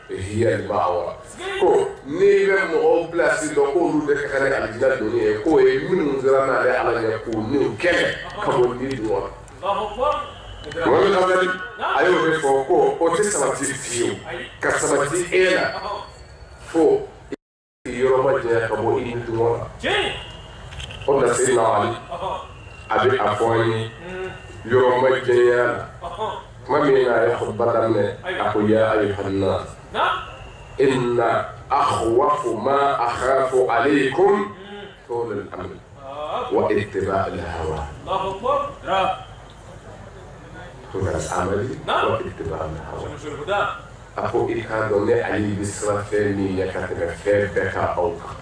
hiya al-ma'wa. Ko n'i bɛ mɔgɔw pilasi dɔn k'olu de ka kan ni alijinɛ donni ye, k'o ye minnu siranna ale Ala ɲɛ k'u niw kɛlɛ ka bɔ ni dungɔ la. Mamadu Ghazali a y'o de fɔ ko o tɛ sabati fiyewu ka sabati e la fo i yɔrɔ ma janya ka bɔ i ni dungɔ la. O de la Seyidina Ali a bɛ a fɔ an ye yɔrɔ ma janya la. Tuma min na a ye khutba daminɛ a ko ya ayyuhan nas inna akhwafu ma akhafu alaykum tul al-amal wa ittiba' al-hawa. Tul al-amal wa ittiba' al-hawa. A ko i k'a dɔn ne Ali bɛ siran fɛn min ɲɛ ka tɛmɛ fɛn bɛɛ kan aw kan.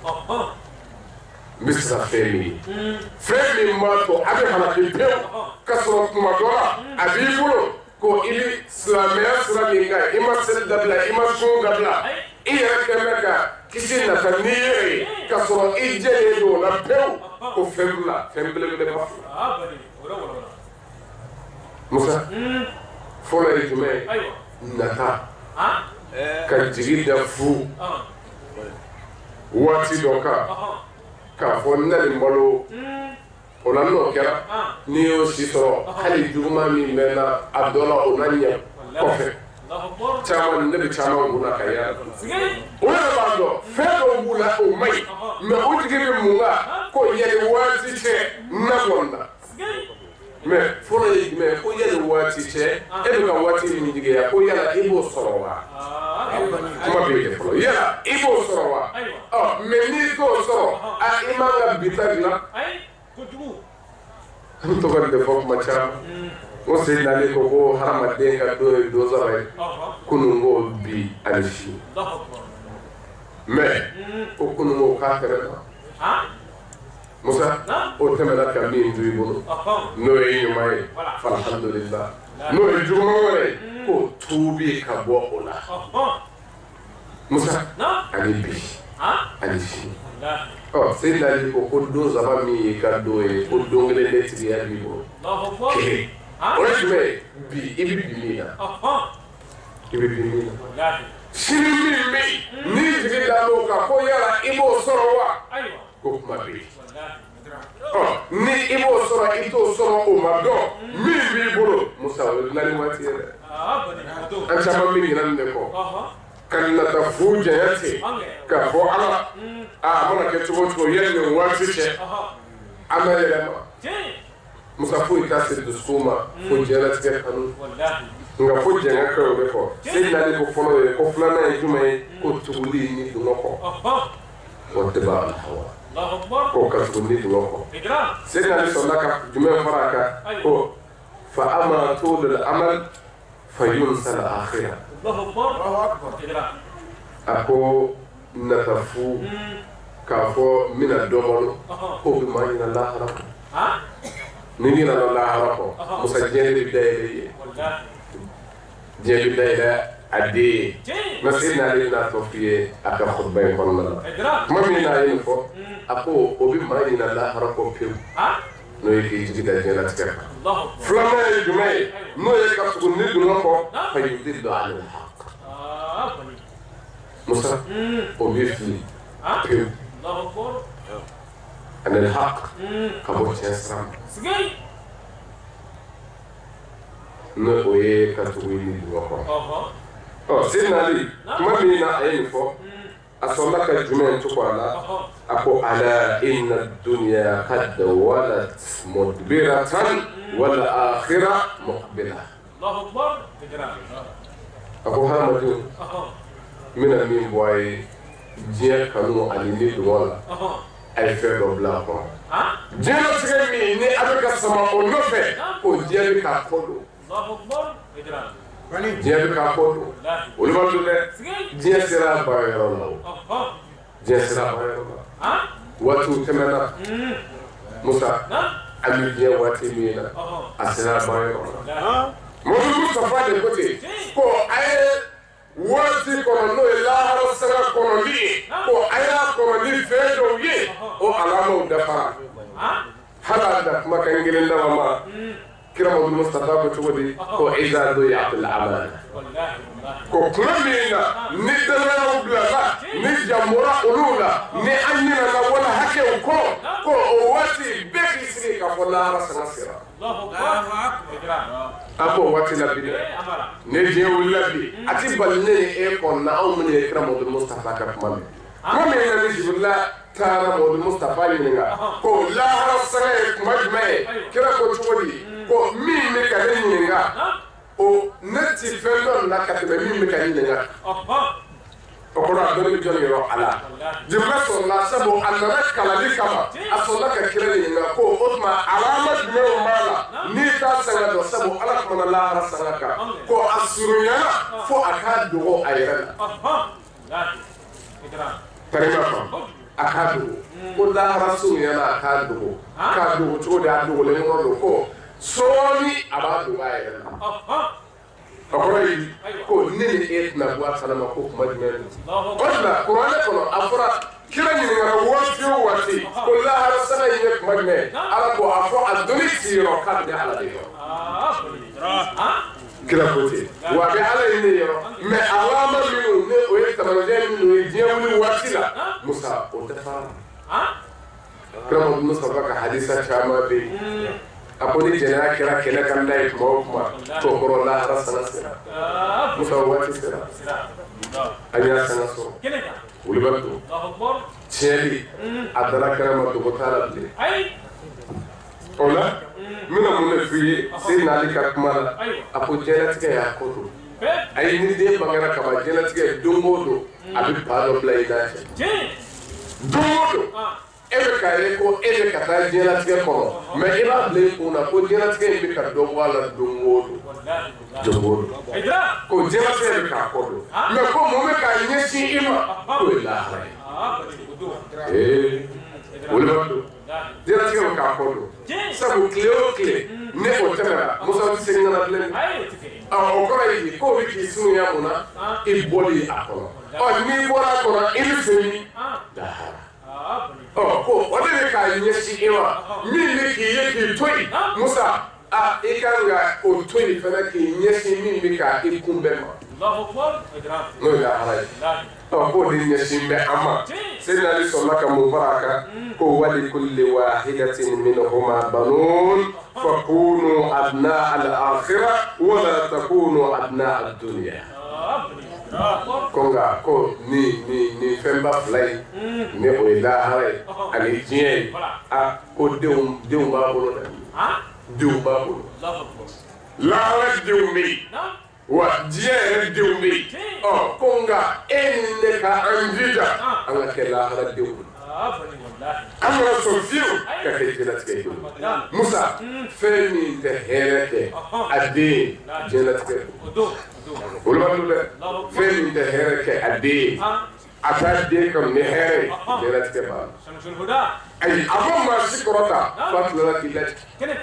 N bɛ siran fɛn min ye. Fɛn min b'a to a bɛ halaki pewu ka sɔrɔ tuma dɔ la a b'i bolo ko i bɛ silamɛya sira min kan i ma seli dabila i ma sun dabila i yɛrɛ kɛn bɛ ka kisi nata n'i yɛrɛ ye ka sɔrɔ i jɛlen don o la pewu ko fɛn fila fɛn belebeleba fila. Musa fɔlɔ ye jumɛn ye? Nata ka jigi da fu waati dɔ kan k'a fɔ n na nin balo o la n'o kɛra n'i y'o si sɔrɔ hali juguman min bɛ n na a dɔ la o na ɲɛ kɔfɛ caman ne bɛ caman kunna ka yaala o yɛrɛ b'a dɔn fɛn dɔw b'u la o man ɲi mais o tigi bɛ mun kan ko yanni waati cɛ n na bɔ n na mais fɔlɔ ye jumɛn ye ko yanni waati cɛ e bɛ ka waati min jigiya ko yala i b'o sɔrɔ wa kuma bɛ yen fɔlɔ yala i b'o sɔrɔ wa ɔ mais n'i t'o sɔrɔ a i man ka bi ta dilan. An bɛ to ka nin de fɔ kuma caman. N ko Seyidina Ali ko ko hadamaden ka don ye don saba ye kununko bi ani sini mais ko kununko k'a tɛmɛna Musa o tɛmɛna ka min to i bolo n'o ye ɲuman ye alhamdulillah n'o ye juguman wɛrɛ ye k'o tuubi ka bɔ o la Musa ani bi ani sini. Ɔ Seyidina Ali ko ko don saba min y'i ka don ye ko don kelen de tigiya b'i bolo kelen o ye jumɛn ye bi i bɛ bi min na i bɛ bi min na sini min bɛ yen n'i jigi dar'o kan ko yala i b'o sɔrɔ wa ko kuma bɛ yen ɔ ni i b'o sɔrɔ i t'o sɔrɔ o ma dɔn min b'i bolo Musa. Musa o ye dilanni waati ye dɛ. An caman bɛ ɲinɛ nin de kɔ. Ka nata fu janya ten k'a fɔ Ala a mana kɛ cogo o cogo yanni nin waati cɛ an bɛ yɛlɛma. Musa foyi t'a se dusukun ma fo diɲɛlatigɛ kanu. Nka fo jɛngɛ kɛ o de kɔ. Seyidina Ali ko fɔlɔ ye ko filanan ye jumɛn ye ko tuguli ni dungɔ kɔ. Wattiba al hawa. Ko ka tugu ni dungɔ kɔ. Seyidina Ali sɔrɔla ka jumɛn fara a kan ko fa ama tulul amal fa yunsa al akhirah. A ko nata fu k'a fɔ n bɛna dɔ balo k'o bɛ maa ɲinɛ lahara kɔ. Ni ɲinɛna lahara kɔ Musa diɲɛ de bɛ dayɛlɛ i ye. Diɲɛ bɛ dayɛlɛ a den ye. Nka Seyidina Ali bɛna tɔ f'i ye a ka kutuba in kɔnɔna la. Kuma min na a ye nin fɔ a ko o bɛ maa ɲinɛ lahara kɔ pewu. N'o ye k'i jigi da diɲɛlatigɛ kan. Filanan ye jumɛn ye n'o ye ka tugu ni dungɔ kɔ fa yudillu anil haq. Musa o bɛ fili pewu. Anil haq ka bɔ tiɲɛ sira ma. N'o o ye ka tugu ni dungɔ kɔ. Ɔ Seyidina Ali kuma min na a ye nin fɔ. A sɔrɔla ka jumɛn tugu a la a ko ala inna dunya qad walat mudbiratan wal akhirah muqbila. A ko hadamadenw n bɛna min bɔ a ye diɲɛ kanu ani ni dungɔ la a ye fɛn dɔ bila a kɔnɔ. Diɲɛlatigɛ min ni a bɛ ka sama o nɔfɛ o diɲɛ bɛ k'a kɔ don. Diɲɛ bɛ k'a kɔ don. Olu b'a dɔn dɛ. Diɲɛ sera a ban yɔrɔ la o. Diɲɛ sera a ban yɔrɔ la. Waatiw tɛmɛna. Musa an bɛ diɲɛ waati min na a sera a ban yɔrɔ la. Mamadu Mustafa de ko ten ko a ye waati kɔnɔ n'o ye lahara sanga kɔnɔli ye ko a y'a kɔnɔ ni fɛn dɔw ye o alamaw dafara. Hali a da kumakan kelen dama ma. Kira Mamadu Mustafa ko cogo di ko iza duyi'atil amana ko tuma min na ni dannayaw bilala ni janbɔra olu la ni an ɲinɛna wala hakɛw kɔ ko o waati bɛɛ k'i sigi k'a fɔ lahara sanga sera. An b'o waati la bi dɛ. Ni diɲɛ wulila bi a ti bali ne ni e kɔnɔ na anw minnu ye kira Mamadu Mustafa ka kuma mɛn. Kuma min na ni Jibirila taara Mamadu Mustafa ɲininka ko lahara sanga ye kuma jumɛn ye kira ko cogo di ko min bɛ ka ne ɲininka o ne ti fɛn dɔn la ka tɛmɛ min bɛ ka ɲininka. O kɔrɔ a dɔnni bɛ jɔn yɔrɔ Ala. Jibirila sɔrɔla sabu a nana kalali kama a sɔrɔla ka kira ɲininka ko o tuma alama jumɛnw b'a la n'i t'a sanga dɔn sabu Ala kumana lahara sanga kan ko a surunyana fo a k'a dogo a yɛrɛ la. Tarima faamu a k'a dogo ko lahara surunyana a k'a dogo k'a dogo cogo di a dogolen yɔrɔ don ko sɔɔni a b'a dogo a yɛrɛ la. O kɔrɔ ye ko ne ni e tɛna bɔ a kalama ko kuma jumɛn don. O de la kuranɛ kɔnɔ a fɔra kira ɲininkara waati o waati ko lahara sanga in ye kuma jumɛn Ala ko a fɔ a dɔnni t'i yɔrɔ k'a bɛ Ala de yɔrɔ. Kira ko ten wa a bɛ Ala in de yɔrɔ mais alama minnu ni o ye taamasiyɛn minnu ye diɲɛ wuli waati la Musa o dafara. Kira Mamadu Mustafa ka hadisa caman bɛ yen. A ko ni jɛnɛya kɛra kɛlɛ kan da ye tuma o tuma t'o kɔrɔ lahara sanga sera. Musa o waati sera. An y'a sanga sɔrɔ. Wulibali don. Tiɲɛli a dara kɛnɛ ma dogo t'a la bilen. O la n bɛna mun de f'i ye Seyidina Ali ka kuma la a ko diɲɛlatigɛ y'a ko don. Ayi ni den bangera kaban diɲɛlatigɛ don o don a bɛ ba dɔ bila i n'a cɛ. Don o don e bɛ k'a ye ko e bɛ ka taa diɲɛlatigɛ kɔnɔ mais i b'a bila i kun na ko diɲɛlatigɛ in bɛ ka dɔ bɔ a la don o don. Don o don. Ko diɲɛlatigɛ bɛ k'a kɔ don mais ko mun bɛ k'a ɲɛsin i ma k'o ye lahara ye. Ee wulibali don. Diɲɛlatigɛ bɛ k'a kɔ don sabu tile o tile ni o tɛmɛna Musa tɛ segin ka na bilen. Ɔ o kɔrɔ ye di k'o bɛ k'i surunya mun na i bɔli a kɔnɔ. Ɔ n'i bɔra a kɔnɔ i bɛ fɛ min lahara. Ɔ ko o de bɛ k'a ɲɛsin i ma min bɛ k'i ye k'i to yen Musa a i kan ka o to yen fana k'i ɲɛsin min bɛ ka i kunbɛn ma. N'o ye lahara ye. Ɔ, k'o de ɲɛsin bɛ an ma. Seydina Ali sɔrɔla ka mun fara a kan? Ko walikulli wahidatin minhuma banun fakunu abna al-akhirah wala takunu abna ad-dunya. Ko nka ko ni fɛnba fila in, ni o ye lahara ye ani diɲɛ ye, a ko denw b'a bolo dɛ, denw b'a bolo. Lahara denw bɛ yen, wa diɲɛ yɛrɛ denw bɛ yen. Ɔ, ko nka e ni ne ka an jija an ka kɛ lahara denw ye, an kana sɔn fiyewu ka kɛ diɲɛlatigɛ denw ye. Musa, fɛn min tɛ hɛrɛ kɛ a den, diɲɛlatigɛ don. Olu b'a dɔn dɛ, fɛn min tɛ hɛrɛ kɛ a den, a t'a den kanu ni hɛrɛ ye, diɲɛlatigɛ b'a la. Ayi, a ma maa si kɔrɔta f'a tilala k'i lajigin.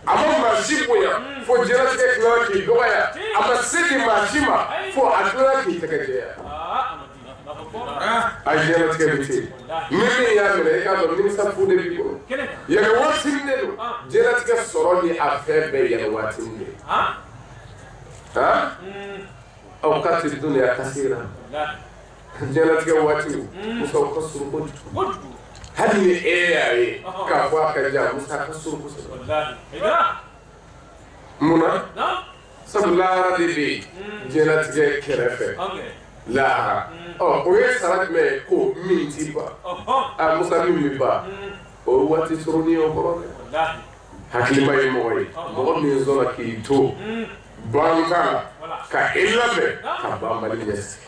A ma maa si bonya fo diɲɛlatigɛ tilala k'i dɔgɔya. A ma se di maa si ma fo a tilala k'i tɛgɛ jɛya. A diɲɛlatigɛ bɛ ten. Ni min y'a minɛ, i k'a dɔn nimisa fu de b'i bolo. Yɛrɛ waatinin de don. Diɲɛlatigɛ sɔrɔ ni a fɛn bɛɛ yɛrɛ waatinin de. Awqati dunya kasira. Diɲɛlatigɛ waatiw, Musa, o ka surun kojugu. Hali ni e y'a ye k'a fɔ a ka jan, Musa, a ka surun kosɛbɛ. Munna? Sabu lahara de bɛ yen diɲɛlatigɛ kɛrɛfɛ. Lahara, ɔ, o ye sara jumɛn ye? Ko min ti ban. A Musa, min bɛ ban, o ye waati surunin ye o kɔrɔ dɛ. Hakilima ye mɔgɔ ye, mɔgɔ min sɔnna k'i to ban t'a la, ka e labɛn ka banbali ɲɛsigi.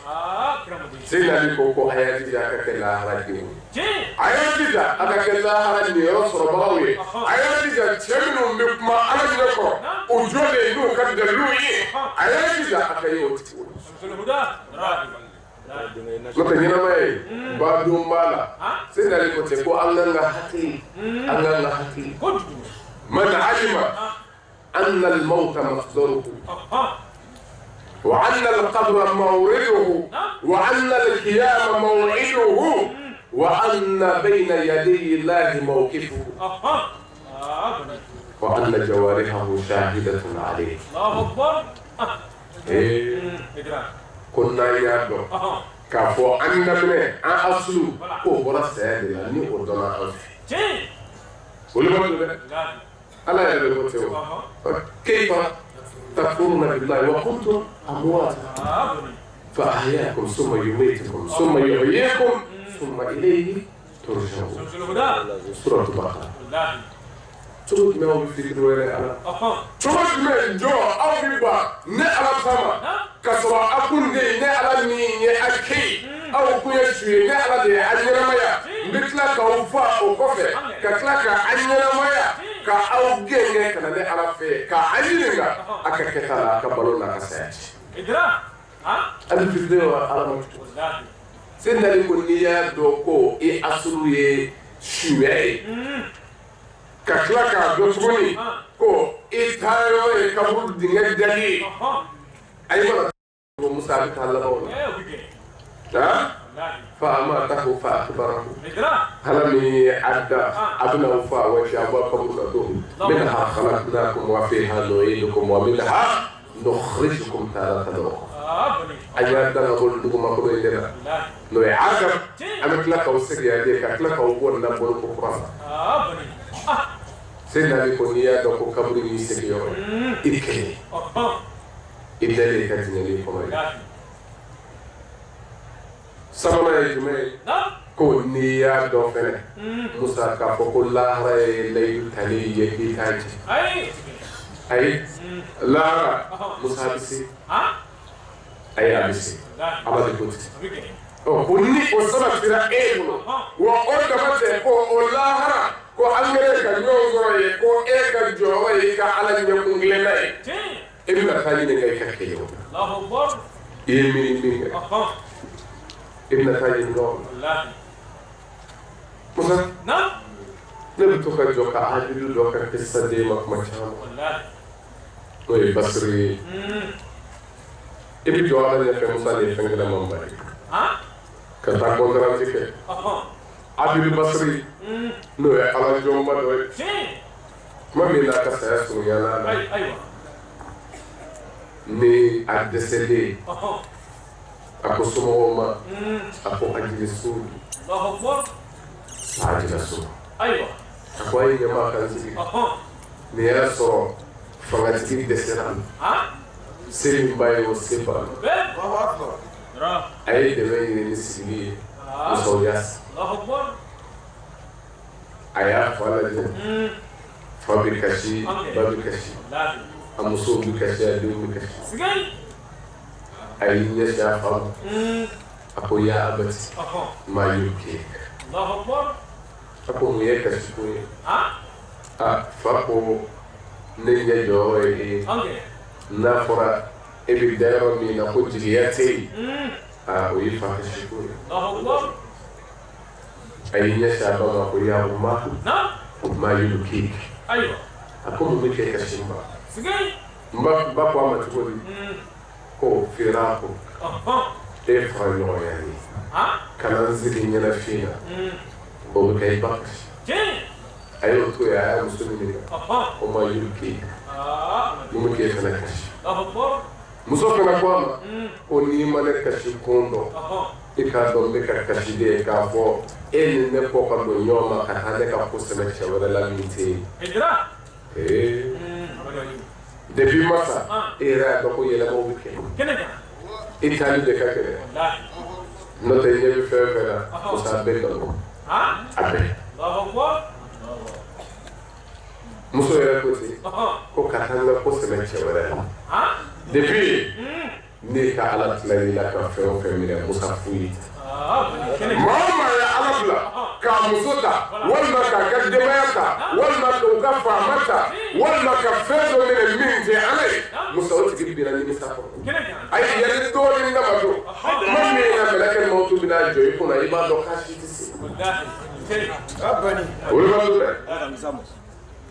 Seydina Ali ko a y'a jija a ka kɛ lahara denw ye, a y'a jija a ka kɛ lahara niyɔrɔ sɔrɔbagaw ye, a y'a jija cɛ minnu bɛ kuma Ala ɲɛ kɔrɔ, o jɔlen n'u ka daliluw ye, a y'a jija a ka ye o tigiw ye. N'o tɛ ɲɛnamaya ye badon b'a la. Seydina Ali ko ten ko an k'an ka hakili, an k'an ka hakili. Man alima anna al-mawta masdaruhu wa anna al-qabra mawriduhu wa anna al-qiyama maw'iduhu wa anna bayna yadayi Allahi mawqifuhu wa anna jawarihahu shahidatun alayhi. Ee, ko n'an y'a dɔn k'a fɔ an daminɛ, an asulu k'o bɔra saya de la, ni o dɔnna an fɛ, olu b'a dɔn dɛ. Ala yɛrɛ bɛ ko ten o: kayfa takfuruna billahi wa kuntum amwata fa ahyaakum summa yumitukum summa yuhyikum summa ilayhi turja'un. Suratu Baqara. Cogo jumɛn aw bɛ fitiri wɛrɛ Ala? Cogo jumɛn jɔ aw bɛ ban ne Ala ta ma, ka sɔrɔ aw kun de ye ne Ala min ye a kɛ yen, aw kun ye su ye, ne Ala de ye a ɲɛnamaya, n bɛ tila k'aw fa o kɔfɛ, ka tila ka a ɲɛnamaya, ka aw gɛn ka na ne Ala fɛ, ka a ɲininka a ka kɛta la, a ka balo n'a ka saya cɛ. A bɛ fitiri wa Ala ma? Seydina Ali ko n'i y'a dɔn ko i asulu ye suya ye, ka tila k'a dɔn tuguni ko i taayɔrɔ ye kaburu dingɛ dali ye, ayi, mana ko Musa, a bɛ taa laban o la. Fa amatahu fa akbarahu. Ala min ye a da, a bɛna aw fa waati a bɔ kaburu la don. Minha khalaqnakum wa fiha nu'idukum wa minha nukhrijukum taratan ukhra. An y'a da ka bɔ dugumakolo in de la, n'o ye Adam, an bɛ tila k'aw segin yan de, ka tila k'aw bɔ nin na boloko kura la. Seydina Ali ko n'i y'a dɔn ko kaburu y'i sigiyɔrɔ ye, i kelen i dalen i ka dingɛnin kɔnɔ ye. Sabanan ye jumɛn ye? Ko n'i y'a dɔn fɛnɛ, Musa, k'a fɔ ko lahara ye layidu talen ye k'i t'a jɛ. Ayi, lahara, Musa, a bɛ se. Ayi, a bɛ se, Ala de ko ten. Ɔ, ko ni o sabatira e bolo, wa o dama tɛ, ko o lahara ko an kɛlen ka ɲɔgɔn sɔrɔ yen, ko e ka jɔyɔrɔ ye i ka Ala ɲɛkun tilenna ye, e bɛna taa ɲininka i ka kɛ o la, i ye min kɛ, i bɛna taa ɲininka o la. Musa, ne bɛ to ka jɔ ka abidu dɔ ka kisa d'e ma kuma caman, n'o ye Basiri ye. I bɛ jɔ Ala ɲɛfɛ, Musa, de ye fɛn gɛlɛnmanba ye ka taa kɔntaranti kɛ. Abidu Basiri, n'o ye Ala jɔnba dɔ ye, tuma min n'a ka saya surunyana la, Ni a dɛsɛlen, a ko somɔgɔw ma, a ko ajilisu, a jilisu, a ko a ye ɲɛmaa kan sigi. Nin y'a sɔrɔ fangatigi dɛsɛra, se min b'a ye o se b'a la. A ye dɛmɛ ɲini ni sigili ye, musow y'a sigi. A y'a fa lajɛ, fa bɛ kasi, ba bɛ kasi, a musow bɛ kasi, a denw bɛ kasi. A y'i ɲɛsin a fa ma, a ko ya abati ma yubkik. A ko mun ye kasi ko ye? A fa ko ne ɲɛ jɔyɔrɔ ye e ye. N'a fɔra e bɛ da yɔrɔ min na ko jigiya tɛ yen, o y'i fa kasi ko ye. A y'i ɲɛsin a ba ma, ko ya umma ma yubkik. A ko mun bɛ kɛ kasi n ba? N ba ko a ma cogo di? Ko firaku, e fara ɲɔgɔnya ye, kana n sigi ɲɛnafin na, o bɛ kɛ i ba kasi. A y'o to yen, a y'a muso ɲininka, o ma yubkik, mun bɛ k'e fana kasi? Muso fana ko a ma ko n'i ma ne kasi kun dɔn, i k'a dɔn n bɛ ka kasi de k'a fɔ e ni ne kɔ ka don ɲɔgɔn ma ka taa ne ka ko sɛbɛn cɛ wɛrɛ la min tɛ yen. Depuis masa e yɛrɛ y'a dɔn ko yɛlɛmaw bɛ kɛ, i taali de ka gɛlɛn, n'o tɛ i ɲɛ bɛ fɛn o fɛn na, musa a bɛɛ nkalon, a bɛɛ. Muso yɛrɛ ko ten ko ka taa n ka ko sɛbɛn cɛ wɛrɛ la. Depuis ne ka Ala tilal'i la ka fɛn o fɛn minɛ, musa foyi tɛ. Maa o maa ye Ala bila k'a muso ta, walima k'a ka denbaya ta, walima k'u ka faama ta, walima ka fɛn dɔ minɛ min tɛ Ala ye, musa o tigi binna nimisa kɔnɔ. Ayi yanni dɔɔnin dama don, tuma min na mɛlɛkɛ mawutu bɛna jɔ i kunna, i b'a dɔn k'a si tɛ se. O ye ma dɛ.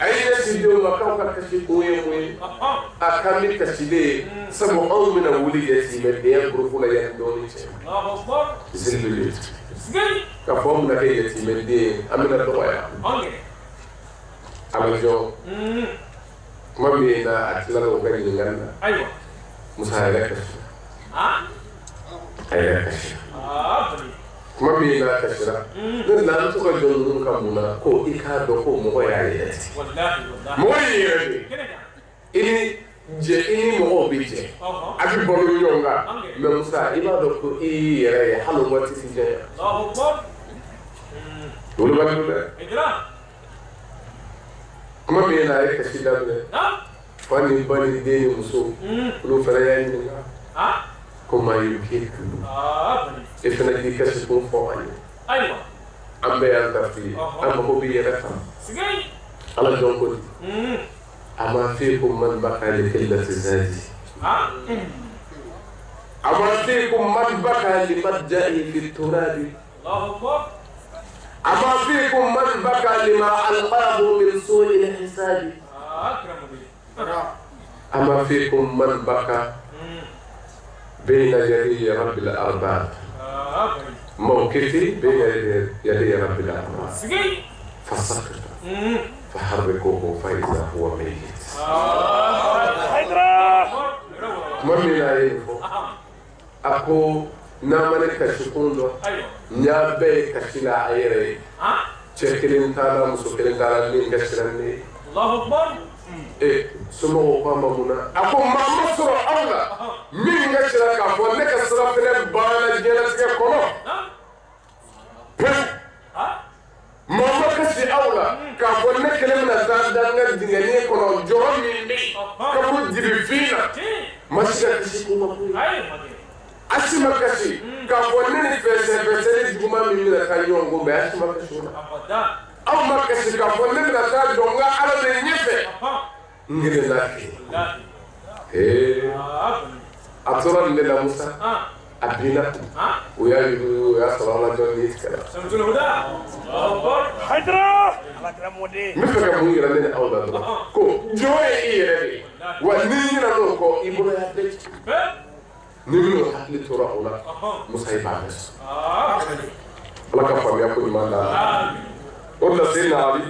A ye ɲɛsin denw ma k'aw ka kasi kun ye mun ye? A k'an bɛ kasilen ye sabu anw bɛna wuli yatimɛdenya groupe la yanni dɔɔnin cɛ. Zilili k'a fɔ anw bɛna kɛ yatimɛden ye, an bɛna dɔgɔya. A bɛ jɔ tuma min na a tilala o ka ɲininkali la, Musa yɛrɛ kasira, a yɛrɛ kasira. Tuma min n'a kasira, ne nana an to ka jɔ ninnu ka mun na, ko i k'a dɔn ko mɔgɔ y'a yɛrɛ de, mɔgɔ y'i yɛrɛ de, i ni jɛ, i ni mɔgɔw bɛ jɛ, a bɛ balo ɲɔgɔn kan, mais Musa i b'a dɔn ko i y'i yɛrɛ ye hali o waati tɛ janya. Olu b'a dɔn dɛ. Tuma min na a ye kasi daminɛ, fa ni ba ni den ni muso, olu fana y'a ɲininka ko ma yubkik, e fana k'i kasi kun fɔ an ye, an bɛɛ y'an ta f'i ye, an mago b'i yɛrɛ kan. Ala jɔn ko di, ama fiikum man baka li qillati zadi, ama fiikum man baka li madja'i fi turabi, ama fiikum man baka lima alqaahu min su'i al-hisabi, ama fiikum man baka بين يدي رب الأرباب، موقفي بين يدي رب الأرباب، فسقط فحركوه فإذا هو ميت. Tuma min na a ye nin fɔ, a ko n'a ma ne kasi kun dɔn, n y'a bɛɛ ye kasi la a yɛrɛ ye, cɛ kelen t'a la, muso kelen t'a la min kasira ni ne ye. Somɔgɔw ko a ma mun na? A ko maa ma sɔrɔ aw la min ka sira k'a fɔ ne ka sira fɛnɛ banna diɲɛlatigɛ kɔnɔ pewu. Maa ma kasi aw la k'a fɔ ne kelen bɛna taa da n ka dingɛnin kɔnɔ jɔrɔ min bɛ yen kaburu dibifin na, ma si ka kasi k'o ma ko ye. A si ma kasi k'a fɔ ne ni fɛsɛfɛsɛli juguman min bɛna taa ɲɔgɔn kunbɛn, a si ma kasi o la. Aw ma kasi k'a fɔ ne bɛna taa jɔ n ka Ala de ɲɛfɛ, n kelen t'a kɛ. A tora nin de la Musa, a binna, o y'a yugu, o y'a sɔrɔ ala jɔn ni tigɛra. N bɛ fɛ ka mun yira ne ni aw la dɔrɔn, ko jɔn ye i yɛrɛ de ye, wa n'i ɲinɛna o kɔ, i bolo y'a bɛɛ ci. Ni minnu hakili tora o la, Musa i b'a bɛɛ sɔrɔ. Ala ka faamuya ko ɲuman d'an ma. O de la Seyidina Ali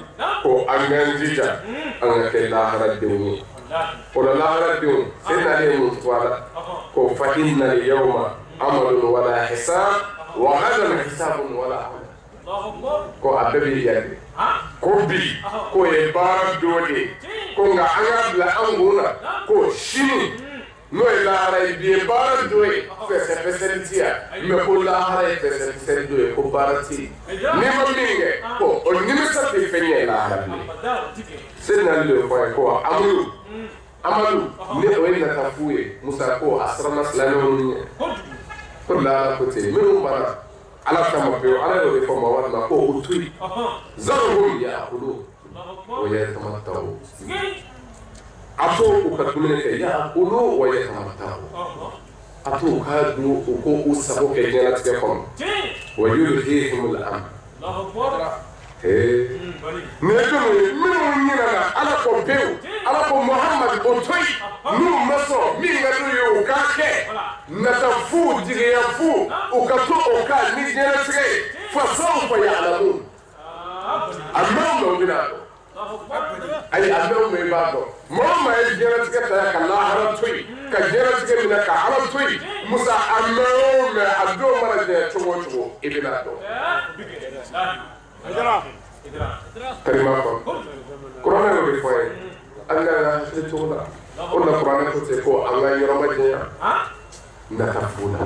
ko an k'an jija an ka kɛ laharadenw ye. O la laharadenw Seydina Ali ye mun fɔ a la ko fa inna al-yawma amalun wala hisab wa ghadan hisabun wala amal ko a bɛɛ b'i yɛrɛ ko bi k'o ye baara dɔ de ye ko nka an k'a bila an kun na ko sini n'o ye lahara ye bi ye baara dɔ ye fɛsɛfɛsɛli ti yan mɛ ko lahara ye fɛsɛfɛsɛli dɔ ye ko baara ti yen n'i ma min kɛ ko o nimisa tɛ fɛn ɲɛ lahara bilen Seydina Ali de y'o fɔ a ye ko Amadu Amadu ni o ye natafu ye Musa ko a siranna silamɛw ɲɛ ko lahara ko ten minnu banna Ala kama pewu Ala y'o de fɔ Mamadu ma ko o to yen zarhum yaakulu wa yatamattau a to u ka dumuni kɛ yaakulu wa yatamattau a to u ka dun u ko u sago kɛ diɲɛlatigɛ kɔnɔ wa yulhihimul amal nin ye jɔnw ye minnu ɲinɛna Ala kɔ pewu Ala ko Muhamadu o to yen n'u ma sɔn min ka d'u ye u k'a kɛ nata fu jigiya fu u ka to o kan ni diɲɛlatigɛ ye fasawfa ya'lamun a mɛn o mɛn u bɛna dɔn ayi a mɛn o mɛn i b'a dɔn maa o maa ye diɲɛlatigɛ ta ka lahara to yen ka diɲɛlatigɛ minɛ ka Ala to yen Musa a mɛn o mɛn a don mana janya cogo o cogo i bɛna dɔn. Kalima fɔ kuranɛ y'o de fɔ ye an ka hakili to la o la kuranɛ ko ten ko an ka yɔrɔ ma janya nata fu la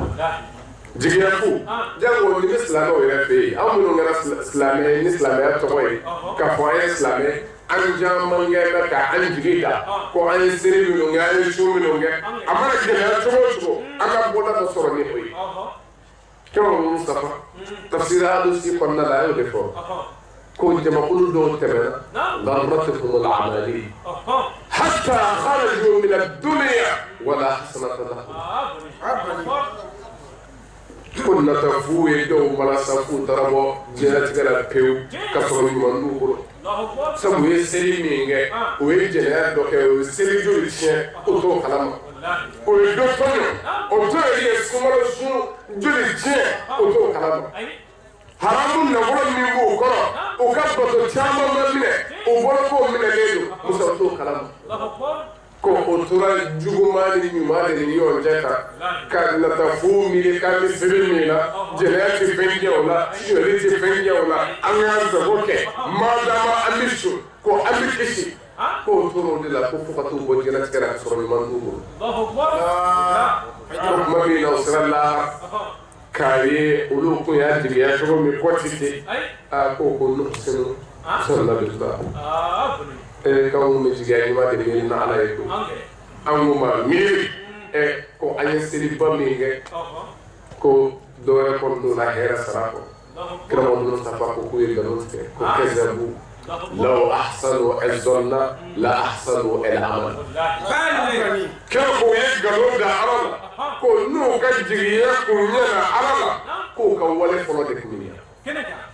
jigiya fu jango ni bɛ silamɛw yɛrɛ fɛ yen anw minnu kɛra silamɛ ye ni silamɛya tɔgɔ ye k'a fɔ an ye silamɛ an caman kɛ bɛ ka an jigi da ko an ye seli minnu kɛ an ye sun minnu kɛ a mana gɛlɛya cogo o cogo an ka bɔda dɔ sɔrɔ ni o ye. Kɛmɛ Mustafa tafsir Alusi kɔnɔna la a y'o de fɔ ko jamakulu dɔw tɛmɛna garratuhumul amali hatta kharaju min ad-dunya wala hasanata lahum ko nata fu ye dɔw malasa f'u taara bɔ diɲɛlatigɛ la pewu ka sɔrɔ ɲuman t'u bolo sabu u ye seli min kɛ u ye jɛnɛya dɔ kɛ u ye seli joli tiɲɛ u t'o kalama o ye dɔ tɔɲɔ o tɔɲɔli ye sunkalo sun joli tiɲɛ o t'o kalama haramu nafolo min b'u kɔrɔ u ka bato caman ma minɛ u bolo k'o minɛlen don Musa o t'o kalama ko o tora juguman ni ɲuman de ni ɲɔgɔn cɛ tan ka nata fu miiri k'an bɛ seli min na jɛnɛya tɛ fɛn ɲɛ o la sonyali tɛ fɛn ɲɛ o la an k'an sago kɛ madama an bɛ sun ko an bɛ kisi k'o tora o de la ko fo ka t'u bɔ diɲɛlatigɛ la ka sɔrɔ ɲuman t'u bolo ko tuma min na u sera lahara k'a ye olu kun y'a jigiya cogo min kɔ ti ten aa ko ko nuhsinu zanna billah ee k'anw bɛ jigiya ɲuman de miiri na Ala ye ko an ko ma miiri ko an ye seliba min kɛ ko dɔwɛrɛ kɔni t'o la hɛrɛ sara kɔ kira Muhammadu Mustafa ko k'u ye nkalon tigɛ ko kazabu law ahsanu az-zanna la ahsanu al-amal kira ko ye nkalon da Ala la ko n'u ka jigiya kun ɲɛna Ala la k'u ka wale fɔlɔ de kun ɲɛna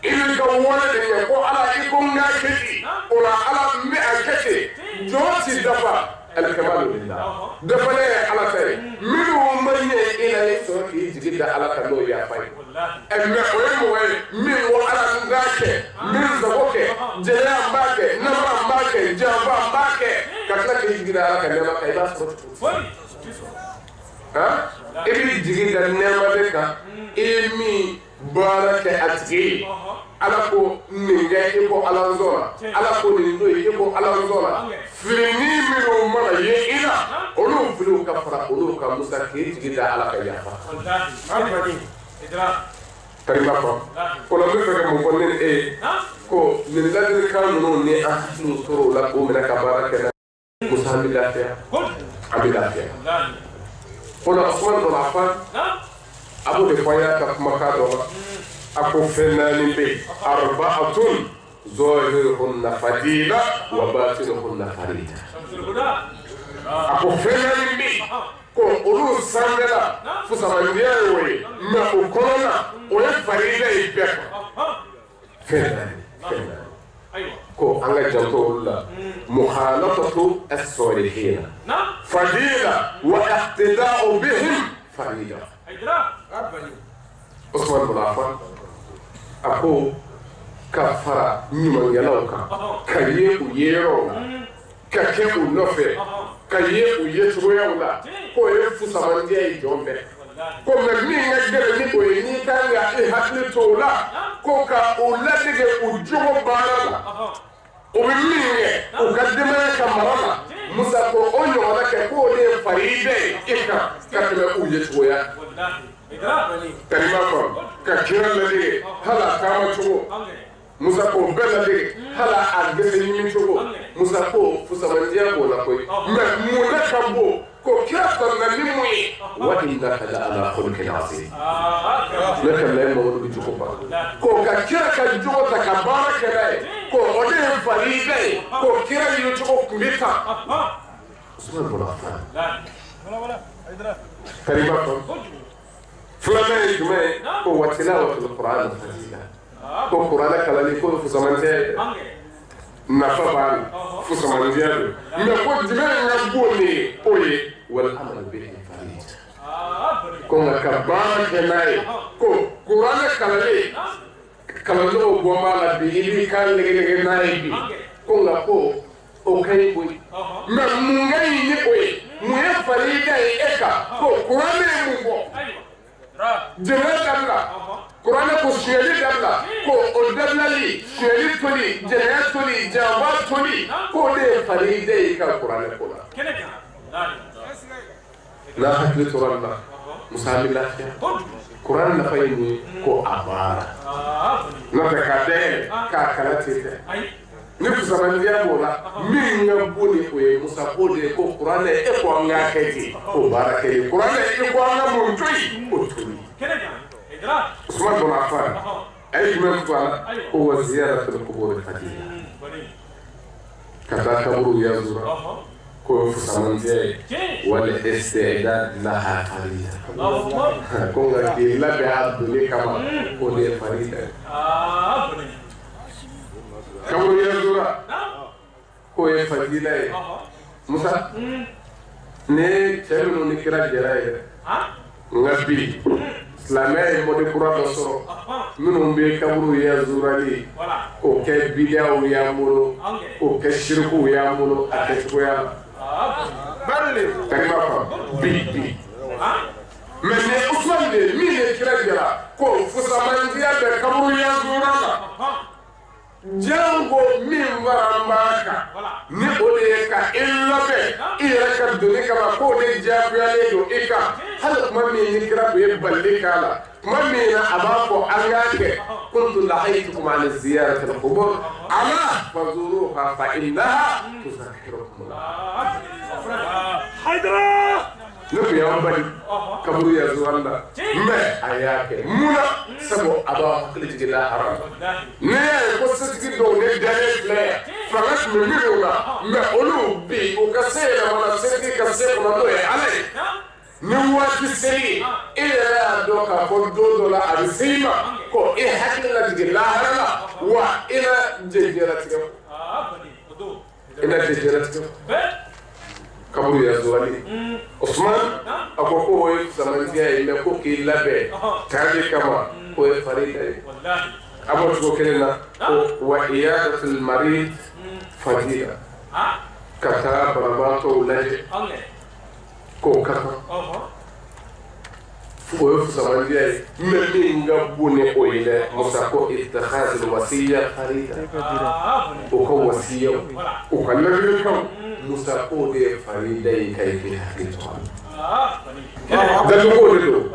i b'i ka wale de ɲɛ ko Ala i ko n k'a kɛ ten o la Ala n bɛ a kɛ ten jɔn ti dafa alikamalu lillah dafalen ye Ala ta ye minnu ma ɲɛ i la i sɔrɔ k'i jigi da Ala kan n'o ye yafa ye mɛ o ye mɔgɔ ye min ko Ala n k'a kɛ n bɛ n sago kɛ jɛnɛya n b'a kɛ namara n b'a kɛ janfa n b'a kɛ ka tila k'i jigi da Ala ka nɛɛma kan i b'a sɔrɔ cogo di i b'i jigi da nɛɛma de kan i ye min baara kɛ a tigi ye Ala ko nin kɛ i ko Ala n sɔnna Ala ko nin to yen i ko Ala n sɔnna filinin minnu mana ye i la olu filiw ka fara olu kan Musa k'i jigi da Ala ka yafa Karima fɔ o la n bɛ fɛ ka mun fɔ ne ni e ye ko nin ladilikan ninnu ni an hakiliw tor'o la k'o minɛ ka baara kɛ n'a ye Musa an bɛ lafiya an bɛ lafiya o la Usumani bun Affan a b'o de fɔ an y'a ka kumakan dɔ la a ko fɛn naani bɛ yen arba'atun zahiruhunna fadila wa batinuhunna farida a ko fɛn naani bɛ yen ko olu sanfɛla fusamandiya ye o ye mɛ o kɔnɔna o ye farida ye bɛɛ kan fɛn naani fɛn naani ko an ka janto olu la mukhalatatu as-salihina fadila wa iqtida'u bihim farida Usman bin Affan a ko ka fara ɲumankɛlaw kan ka ye u ye yɔrɔw la ka kɛ u nɔfɛ Ka ye u ye cogoyaw la k'o ye fusamandiya ye jɔn bɛɛ ko mɛ min ka gɛlɛn ni o ye n'i kan ka i hakili to o la ko ka u ladege u jogo baara la u bɛ min kɛ u ka denbaya ka mara la Musa ko o ɲɔgɔnna kɛ k'o de ye farida ye e kan ka tɛmɛ u ye cogoya kalima kɔrɔ ka kira ladege hali a taama cogo Musa ko bɛɛ ladege hali a gɛsɛ ɲimi cogo Musa ko fusamandiya b'o la koyi mɛ mun de ka bon ko kira kɔnɔna ni mun ye wa innaka la ala khuluqin azim ne ka layi Mamadu bɛ jogo ba ko ka kira ka jogo ta ka baara kɛ n'a ye ko o de ye farida ye ko kira ye cogo tun bɛ tan Usman bɔra fan kalima kɔrɔ filanan ye jumɛn ye ko wa tilawatul Qur'an fadila ko kuranɛ kalanni ko fusamandiya ye nafa b'a la fusamandiya don mɛ ko jumɛn ka bon ni ye o ye wal amal bihi farida ko nka ka baara kɛ n'a ye ko kuranɛ kalanni kalancogo bɔ b'a la bi i b'i kan legelege n'a ye bi ko nka ko o ka ɲi koyi mɛ mun ka ɲi ni o ye mun ye farida ye e kan ko kuranɛ ye mun fɔ jɛnɛya dabila kuranɛ ko sonyali dabila ko o dabilali sonyali toli jɛnɛya toli janfa toli k'o de ye farida ye i ka kuranɛ ko la n'a hakili tora nin na Musa an bɛ lafiya kuranɛ nafa ye mun ye ko a baara n'o tɛ k'a dayɛlɛ k'a kalan ten tɛ ni fusamandiya b'o la min ka bon ni o ye Musa k'o de ye ko kuranɛ e ko an k'a kɛ ten o baara kɛ ye kuranɛ e ko an ka mun to yen o to yen Usman bɔn Affan a ye jumɛn fɔ a la ko wa ziyaratul qubur fadila ka taa kaburu yazura ko fusamandiya ye wal istidad laha farida ko nka k'i labɛn a donni kama k'o de ye farida ye kaburu yazura k'o ye fadila ye Musa ne cɛ minnu ni kira jɛra ye dɛ nka bi silamɛya ye mɔdi kura dɔ sɔrɔ minnu bɛ kaburu yazurali k'o kɛ bidiyaw y'an bolo k'o kɛ sirikuw y'an bolo a kɛcogoya la kalima faamu bi bi mɛ ni Usman de ye min ye kira jɛra ko fusamandiya bɛ kaburu yazura la jango min fara b'a kan ni o de ye ka i labɛn i yɛrɛ ka donni kama k'o de diyagoyalen don i kan hali tuma min ni kira tun ye balili k'a la tuma min na a b'a fɔ an k'a kɛ kuntu nahaytukum an ziyaratil qubur ala fazuruha fa innaha tuzakkirukum ne tun y'aw bali kaburu yazurali la mɛ a y'a kɛ mun na sabu a b'a hakili jigin lahara la ne y'a ye ko setigi dɔw ne dalen filɛ yan fanga tun bɛ minnu na mɛ olu bi u ka se yɛlɛmana setigi ka se kɔnɔ n'o ye Ala ye ni waati seri e yɛrɛ y'a dɔn k'a fɔ don dɔ la a bɛ se i ma ko e hakili lajigin lahara la wa i na jɛnjɛlatigɛ i na jɛnjɛlatigɛ kaburu yazurali Usman a ko k'o ye fusamandiya ye mɛ ko k'i labɛn taali kama k'o ye farida ye a b'o cogo kelen na ko wa iyadatul marid fadila ka taa banabaatɔw lajɛ k'o ka kan o ye fusamandiya ye mɛ min ka bon ni o ye dɛ Musa ko ittikhazul wasiya farida o ka wasiyaw o ka ladilikanw Musa k'o de ye farida ye ka i k'i hakili to a la datuguko de don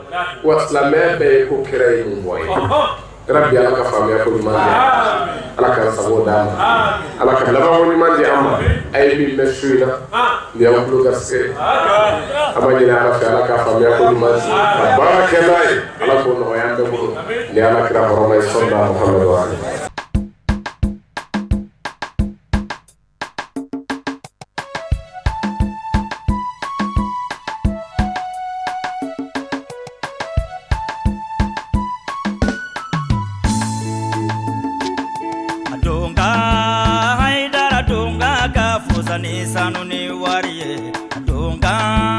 wa silamɛya bɛɛ ye ko kira ye mun bɔ ye Rabi Ala ka faamuya ko ɲuman di Ala ka sago d'an ma Ala ka labanko ɲuman di an ma a ye min mɛn su in na nin y'aw tulo garisɛgɛ ye an b'a ɲini Ala fɛ Ala ka faamuya ko ɲuman di ka baara kɛ n'a ye Ala k'o nɔgɔya an bɛɛ bolo ni Ala kira hɔrɔma ye sɔlila Muhamadu wa ali. Donga Haidara donga ka fusa ni sanu ni wari ye donga.